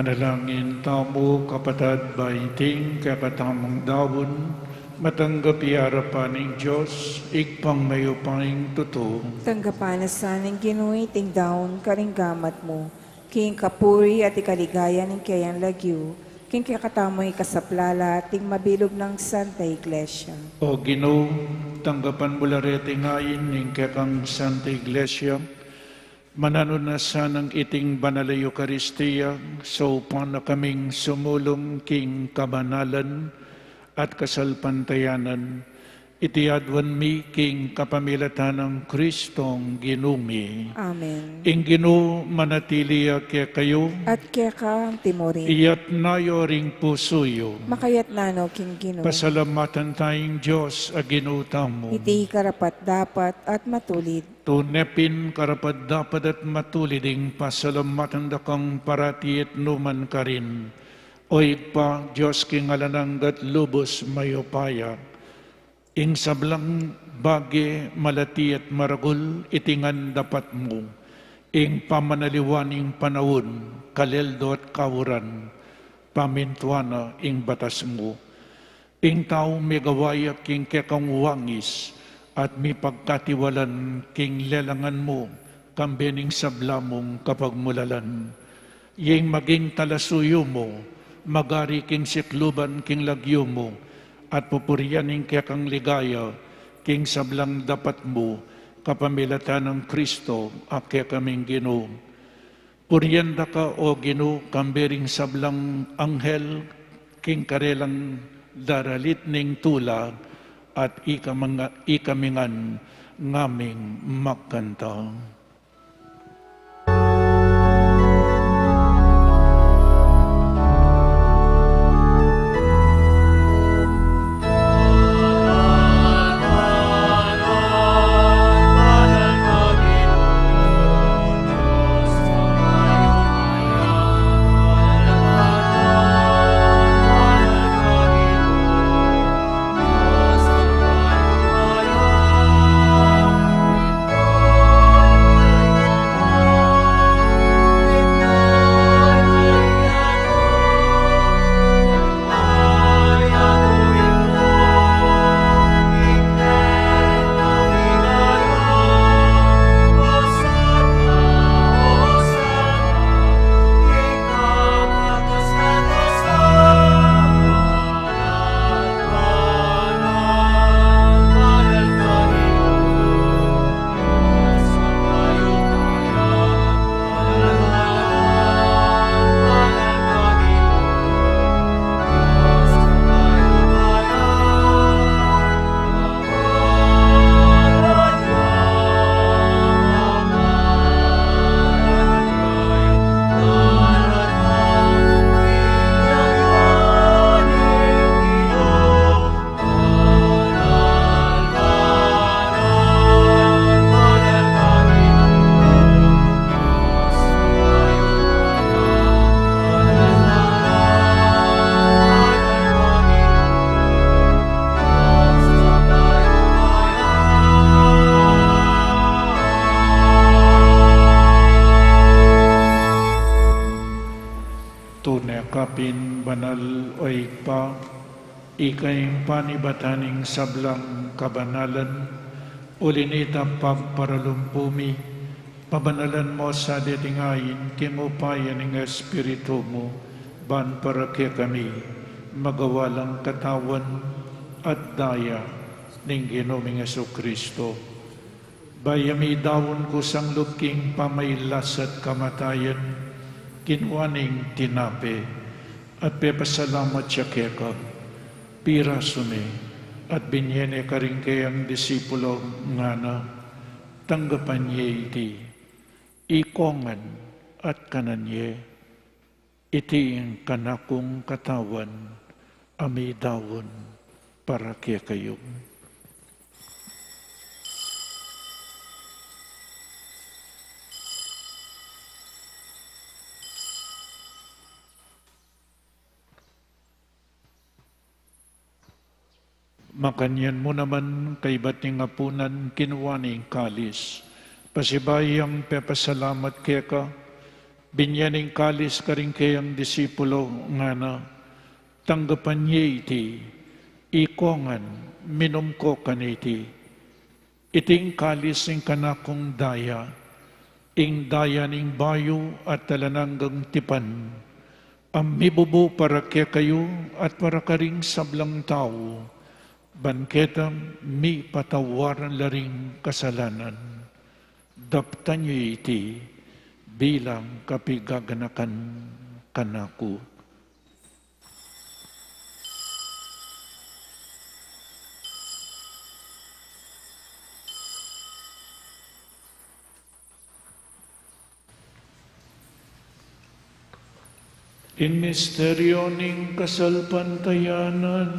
Dalangin tamu, kapatad, ba iting kekatamung daun, matanggap ya arapan ning Dios, Ibpang mayupayang tutu. Tanggapan na sa ning Ginu iting daun karing gamat mu, king kapuri at ikaligaya ning keyang lagyu, king kekatamung ikasaplala at ning mabilug nang Santa Iglesia. O Ginu, tanggapan mu la reti ngeni ning kekang Santa Iglesia, mananu na sanang iting banal a Eukaristia, saupan na kaming sumulung king kabanalan at kasalpantayanan, iti aduan mi king kapamilatan nang Kristong Ginu mi. Amen. Ing Ginu manatili ya kekayu. At keka antimurin. Iyatna yu ring pusu yu. Makayatna no king Ginu. Pasalamatan taya ing Dios a Ginu tamu. Iti karapat-dapat at matulid. Tune pin karapat-dapat at matulid ing pasalamatan da kang parati at nukarin man, O Ibpa, Dios king alang angga at lubus mayupaya. Ing sablang bage, malati at maragul, iti ngan dapat mu, ing pamanaliwan ning panaun, kaleldo at kauran, pamintuan na ing batas mu. Ing tau migawa ya king kekang wangis at mipagkatiwalan king lelangan mu, kambe ning sabla mung kapagmulalan. Ing maging talasuyu mu, magari king sikluban king lagyu mu, at pupurian ing kekang ligaya king sablang dapat mu, kapamilatan nang Kristo a kekaming Ginu. Purian da ka, O Ginu, kambe ring sablang anghel, king karelang daralit ning tula, at ikami nga-, ikami ngan ngaming magkanta. Tune ka pin banal, O Ibpa, ika ing panibatan ning sablang kabanalan, uli na nita pagparalumpu mi, pabanalan mo sa deti ngan king upaya ning Espiritu mu, ban para kekami magawa lang katawan at daya ning Ginu ming Jesucristo. Bayu mi daun kusang lub king pamailas at kamatayan, kinua ne ing tinape, at pepasalamat ya keka, pirasu ne, at binye ne karing keyang disipulo, ngana, tanggapan ye iti, ikongan at kanan ye. Iti ing kanakung katawan, a midaun para kekayu. Makanyan mu naman, kaybat ning apunan, kinua ne ing kalis. Pasibayu yang pepasalamat keka, Binye ne ing kalis karing keyang disipulo, ngana: Tanggapan ye iti, ikongan, minum ko kaniti. Iti ing kalis ning kanakung daya, ing daya ning bayu at alang anggang tipan, a mibubu para kekayu at para karing sablang tau, ban keta mipatawaran la ring kasalanan. Daptan ye iti bilang kapigaganakan kanaku. Ing misteryo ning kasalpantayanan.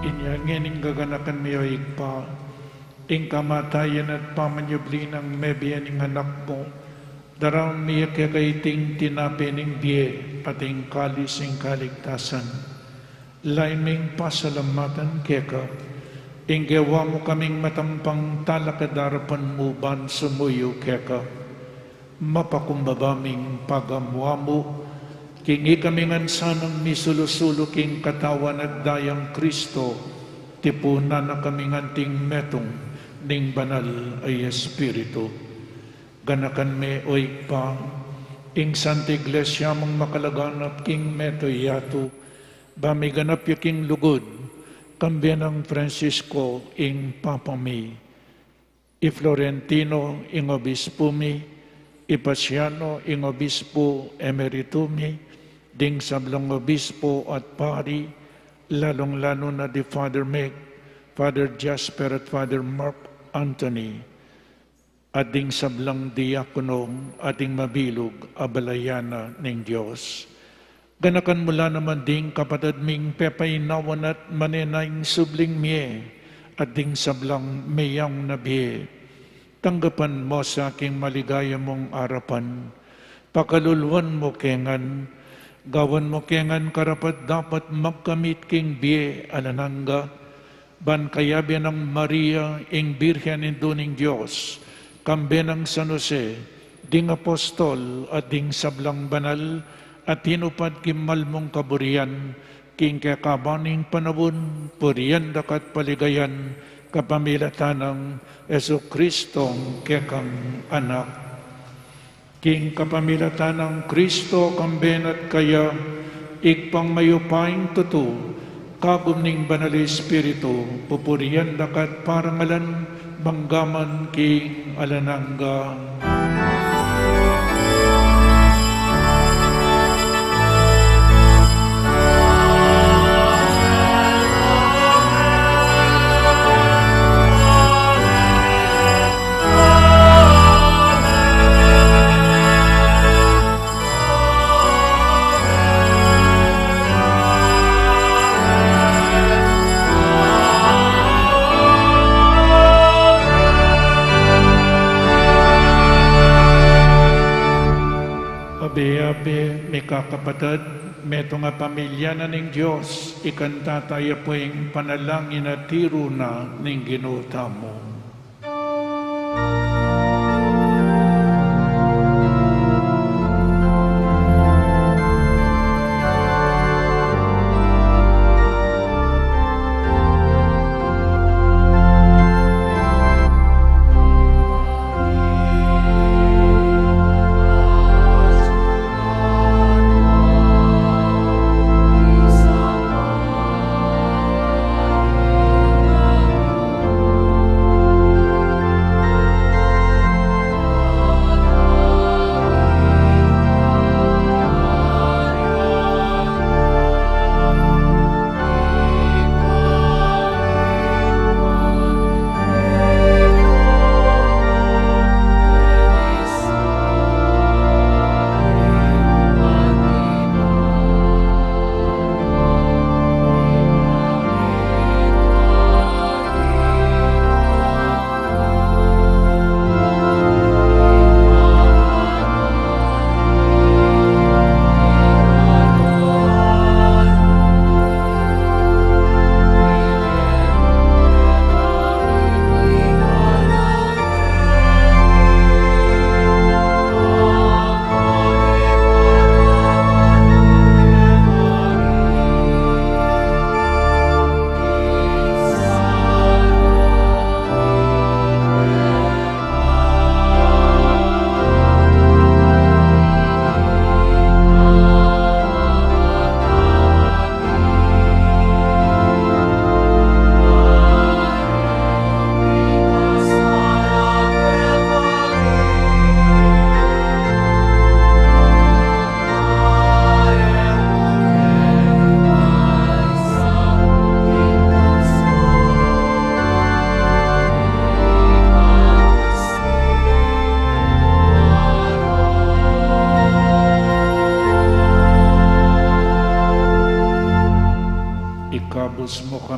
Inya ngeni gaganakan mi, o Ibpa, ing kamatayan at pamanyubli nang mebie ning Anak mu, daraun mi keka iting tinape ning bie at ing kalis ning kaligtasan. Lain ming pasalamatan keka, ing gewa mu kaming matampang talakad king arapan mu ban sumuyu keka. Mapakumbaba ming pagamu-amu, king ikami ngan sanang misulu-sulu king katawan at dayang Kristo, tipunan na kaming anting metung ning Banal a Espiritu. Ganakan me, o Ibpa, ing Santa Iglesia mung makalaganap king mabilug a yatu, ba miganap ya king lugud, kambe nang Francisco ing Papa mi, i Florentino ing Obispu mi, i Paciano ing Obispu Emeritu mi, ding sablang obispu at pari, lalung-lalu na di Father Meg, Father Jasper at Father Mark Anthony, at ding sablang diakono at ding mabilug a balayan na ning Dios. Ganakan mu la naman ding kapatad ming pepainawan at manenaya king subling mie, at ding sablang meyaun na bie. Tanggapan mu sa king maligaya mung arapan. Pakaluluan mu ke ngan, gawan mu ke ngan karapat-dapat magkamit king bie alang angga, ban kayabe nang Maria, ing Birhen Indu ning Dios, kambe nang San Jose, ding apostol at ding sablang banal a tinupad king mal mung kaburian, king kekaban ning panaun, purian da ka at paligayan, kapamilatan nang Jesucristo, kekang Anak. King kapamilatan nang Kristo, kambe na at kaya, Ibpang mayupayang tutu, kagum ning Banal a Espiritu, pupurian da ka at parangalan, mangga man king alang angga. Abe-abe, mikakapatad, metung a pamilya na ning Dios, ikanta taya pu ing panalangin a tiru na ning Ginu tamu.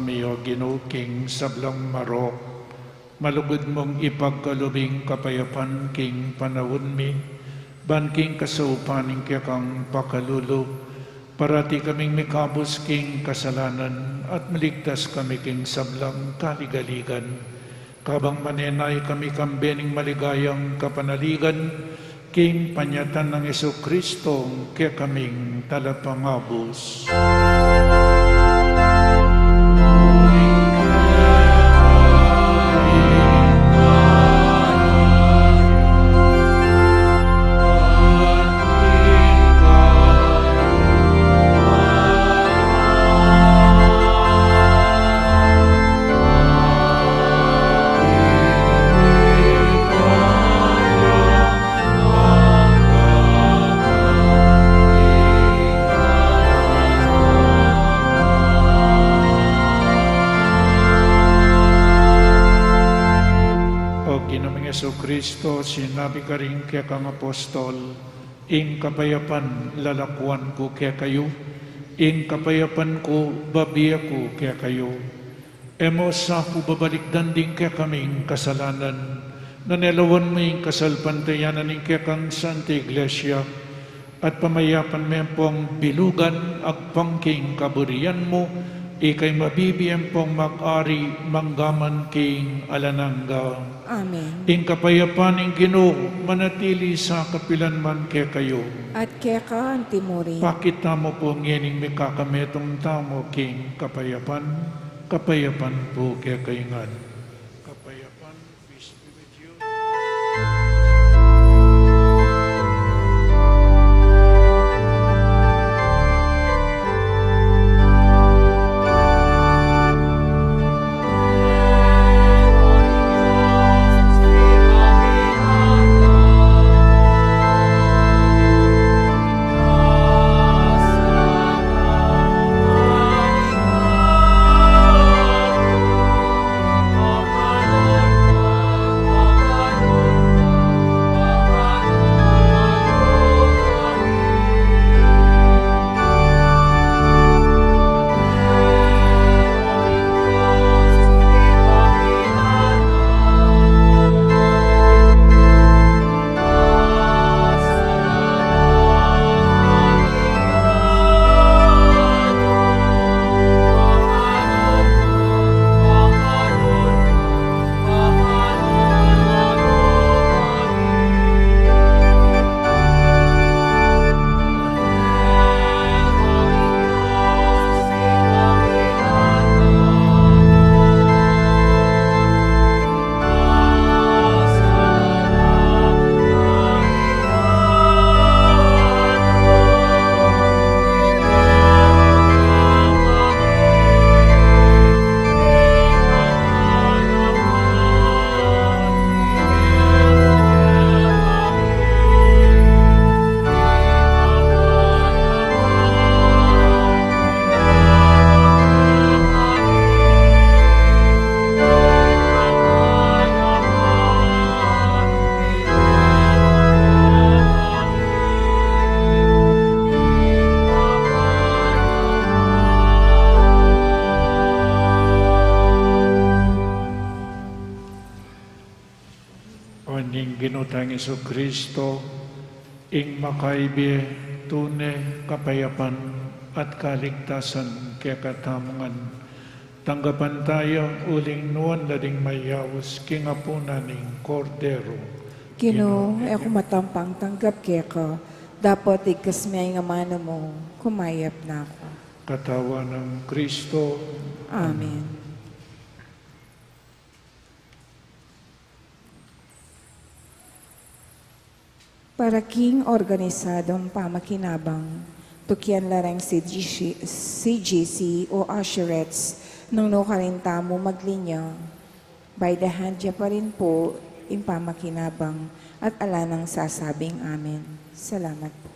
mi, O Ginu, king sablang marok. Malugud mung ipagkalub ing kapayapan king panaun mi, ban king kasaupan ning kekang pakalulu, parati kaming mikabus king kasalanan at maligtas kami king sablang kaligaligan. Kabang manenaya kami kambe ning maligayang kapanaligan, king panyatang nang Jesucristo, kekaming talapangabus. O Ginu ming Jesucristo, sinabi karing kekang apostol, ing kapayapan lalakuan ku kekayu, ing kapayapan ku bibie ku kekayu. E mu sa pu babalikdan ding kekaming kasalanan, nune lawan mu ing kasalpantayanan ning kekang Santa Iglesia, at pamayapan me pung bilugan agpang king kaburian mu, ika ing mabibie ampong mag-ari mangga man king alang angga. Amen. Ing kapayapan ning Ginu manatili sa kapilan man kekayu. At keka anti mu rin. Pakit tamu pu ngening mikakametung tamu king kapayapan. Kapayapan pu kekayu ngan. Kapayapan, peace be with you. O ning Ginu tang Jesucristo, ing makaibie tune kapayapan at kaligtasan kekatamu ngan, tanggapan taya uling nuan la ding mayaus king apunan ning Kordero. Ginu, e ku matampang tanggap keka, dapot igkas me ing amanu mu, kumayap na ku. Katawan nang Kristo. Amen. Para king organisadong pamakinabang, tukian la reng C G C, C G C o usherettes, nung nukarin tamu maglinya, by the hand ya pa rin po ing pamakinabang at ala nang sasabing amen. Salamat po.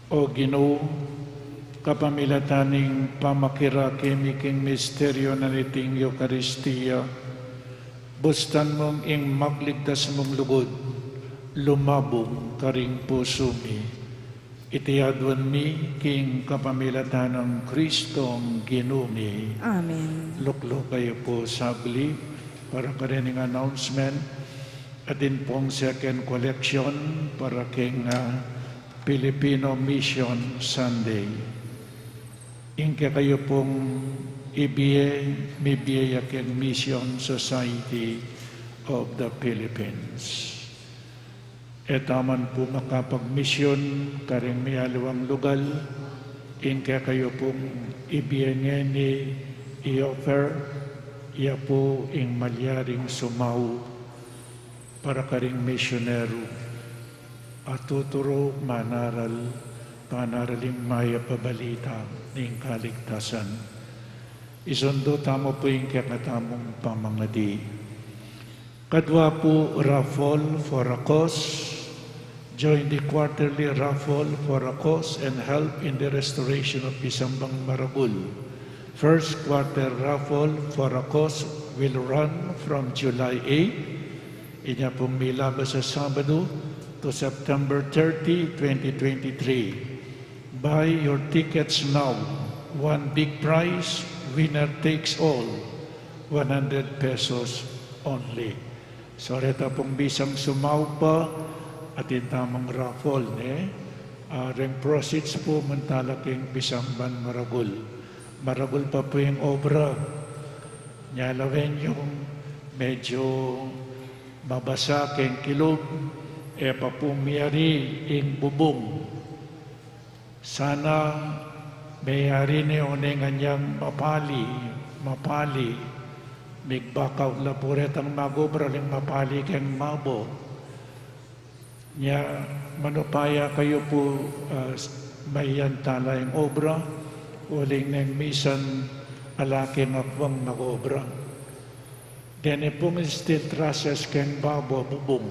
O Ginu, kapamilatan ning pamakirake mi king misteryo na niting Eukaristia, bustan mung ing magligtas mung lugud lumabung karing pusu mi. Iti aduan mi king kapamilatan nang Kristong Ginu mi. Amen. Lukluk kayu pu saglit para karening announcement. Atin pung second collection para king, ah, Filipino Mission Sunday. Ing kekayu pung ibie, mibie ya king Mission Society of the Philippines. E tamu man pu makapagmisyun karing mialiwang lugal, ing kekayu pung ibie ngeni i-offer, ya pu ing malyaring sumau para karing misyonero a tuturu, manaral, panaraling mayap a balita ning kaligtasan. Isundu tamu pu ing kekatamung pamangadi. Kadwa pu raffle for a cause. Join the quarterly raffle for a cause and help in the restoration of Pisambang Maragul. First quarter raffle for a cause will run from July eight, inya pung milabas a Sabadu, to September thirty, twenty twenty-three. Buy your tickets now. One big prize, winner takes all. One hundred pesos only. So reta pung bisang sumau pa, atin tamung raffle, ne? Ah, reng proceeds pu munta la king Pisamban Maragul. Maragul pa pu ing obra. Nya lawen yung medyo mabasa king kilub, e pa pu miyari ing bubung. Sana meyari ne oneng anyang mapali, mapali. Mig-back out la pu retang mag-obra uling mapali keng babo. Nya, manupaya kayu pu, ah, s-, mayan tala ing obra, uling neng misan ala keng akwang mag-obra. Deni pung steel trusses keng babo bubung,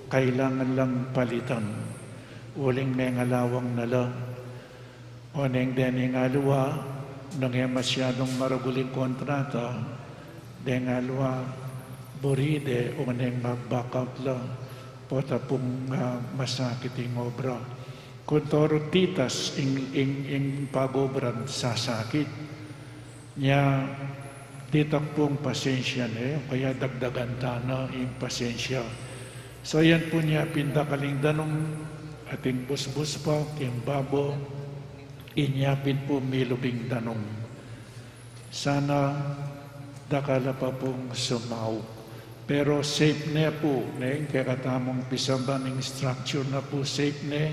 kailangan lang palitan. Uling mengalawang na la. Oneng deni ing aliwa, nung e masyadung maragul ing kontrata, deng aliwa, buri de, oneng mag-back out la, pota pung, ah, masakit ing obra. Kon toro titas ing, ing, ing pag-obran sasakit. Nya, ditak pung pasensya ne, o kaya dagdagan ta na ing pasensya. So, yan pu nya pin dakal ing danum, ating busbus pa, king babo, inya pin pu milub ing danum. Sana dakal la pa pung sumau. Pero safe ne pu, ne, ing kekatamung pisamban ing structure na pu safe ne,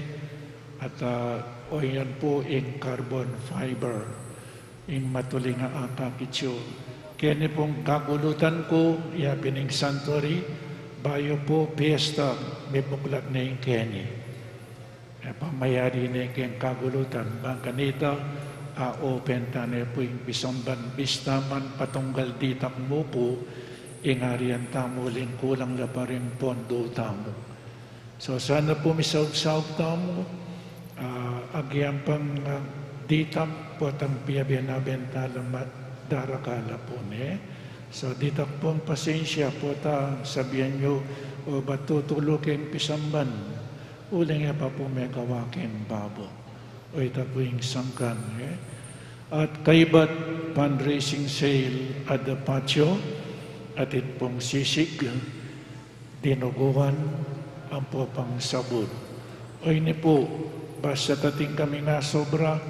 at, ah, o yan pu ing carbon fiber. Ing matuling a akakit yu. Keni pung kagulutan ku, ya pin ing sanctuary, bayu pu piyesta, mibuklat ne ing keni. E pa mayari ne king kagulutan, bang kanita, a-open ta ne pu ing pisamban, bista man patunggal ditak mu pu, ing arian tamu uling kulang la pa ring pondo tamu. So, sana pu misaub-saub tamu, ah, agyang pang, ah, ditak potang piaben-aben tala ma-, darakal la pu ne. So, ditak pung pasensya pota sabian yu, o ba tutulu keng pisamban, uling e pa pu megawa keng babo. O ita pu ing sangkan, e. At kaybat fundraising sale at the patio, atin pung sisig, dinuguan, ampo pang sabon. O ini pu, basta atin kaming asobra,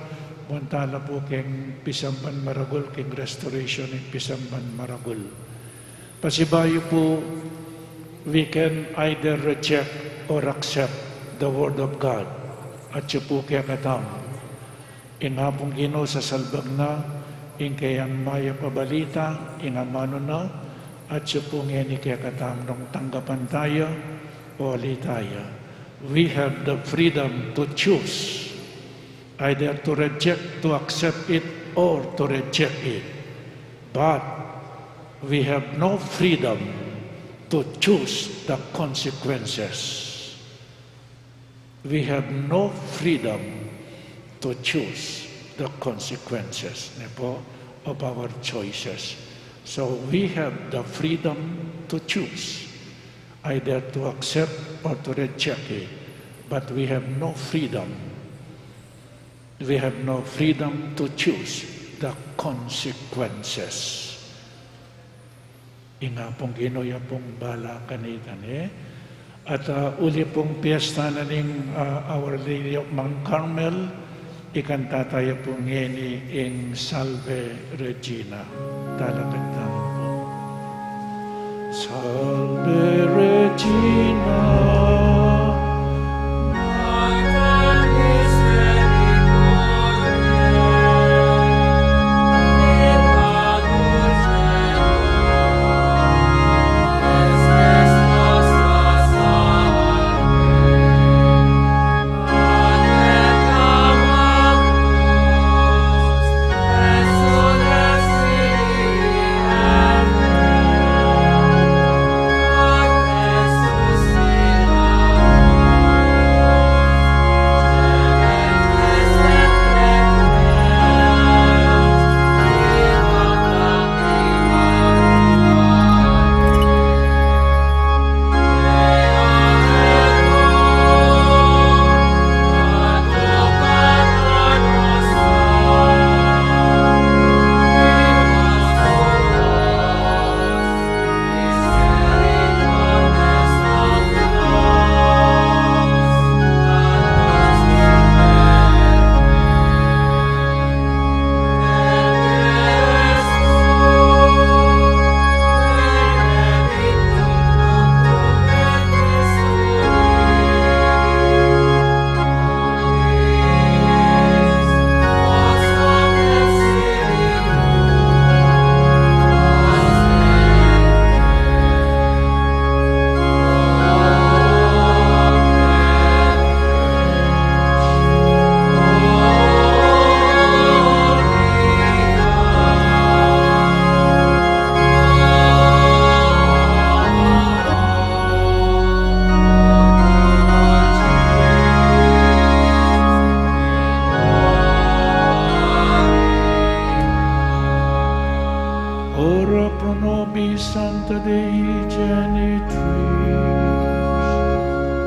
munta la pu keng Pisamban Maragul, keng restoration ning Pisamban Maragul. Pasibayu pu, we can either reject or accept the word of God. Atyu pu kekatamu. Ing Apung Ginu sasalbag na ing keyang mayap a balita, ing amanu na, atyu pu ngeni kekatamu nung tanggapan taya o ali taya. We have the freedom to choose, either to reject, to accept it, or to reject it. But we have no freedom to choose the consequences. We have no freedom to choose the consequences, ne po, of our choices. So we have the freedom to choose either to accept or to reject it, but we have no freedom. We have no freedom to choose the consequences. Ing Apung Ginu ya pung bala kanita, ne? At, ah, uli pung piyesta na ning, ah, Our Lady of Mount Carmel, ikanta taya pu ngeni ing Salve Regina. Talakad tamu pu. Salve Regina. Ora pro nobis Sancta Dei Genitrix.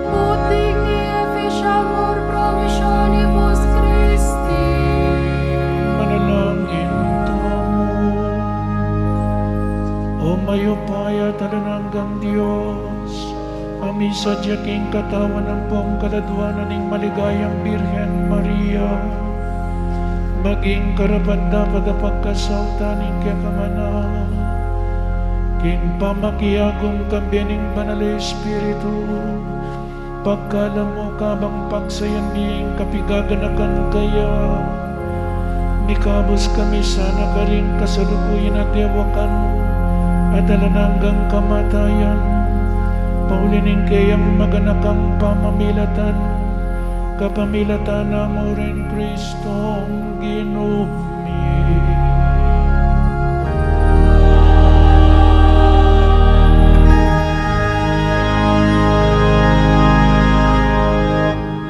Ut digni efficiamur promissionibus Christi. Manalangin tamu. O mayupaya at alang anggang Dios, a misadya king katawan ampong kaladwanan ning maligayang Birhen Maria, maging karapat-dapat a pagkasautan ning kekang anak, king pamakiagum kambe ning Banal a Espiritu, pagkalub mu kabang paksayan mi ing kapigaganakan kaya, mikabus kami sana karing kasalukuyan at ewakan at alang anggang kamatayan, pauli ning keyang maganakang pamamilatan, kapamilatan na mu ring Kristong Ginu mi.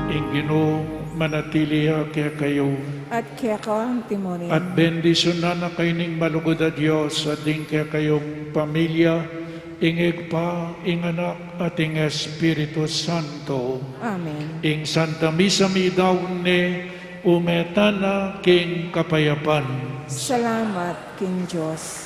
Ing Ginu manatili ya kekayu. At keka mu rin. At bendisyunan na kayu ning malugud a Dios, at ding kekayung pamilya, ing Ibpa, ing Anak, at ing Espiritu Santo. Amen. Ing Santa Misa meyari ne, ume tana king kapayapan. Salamat king Dios.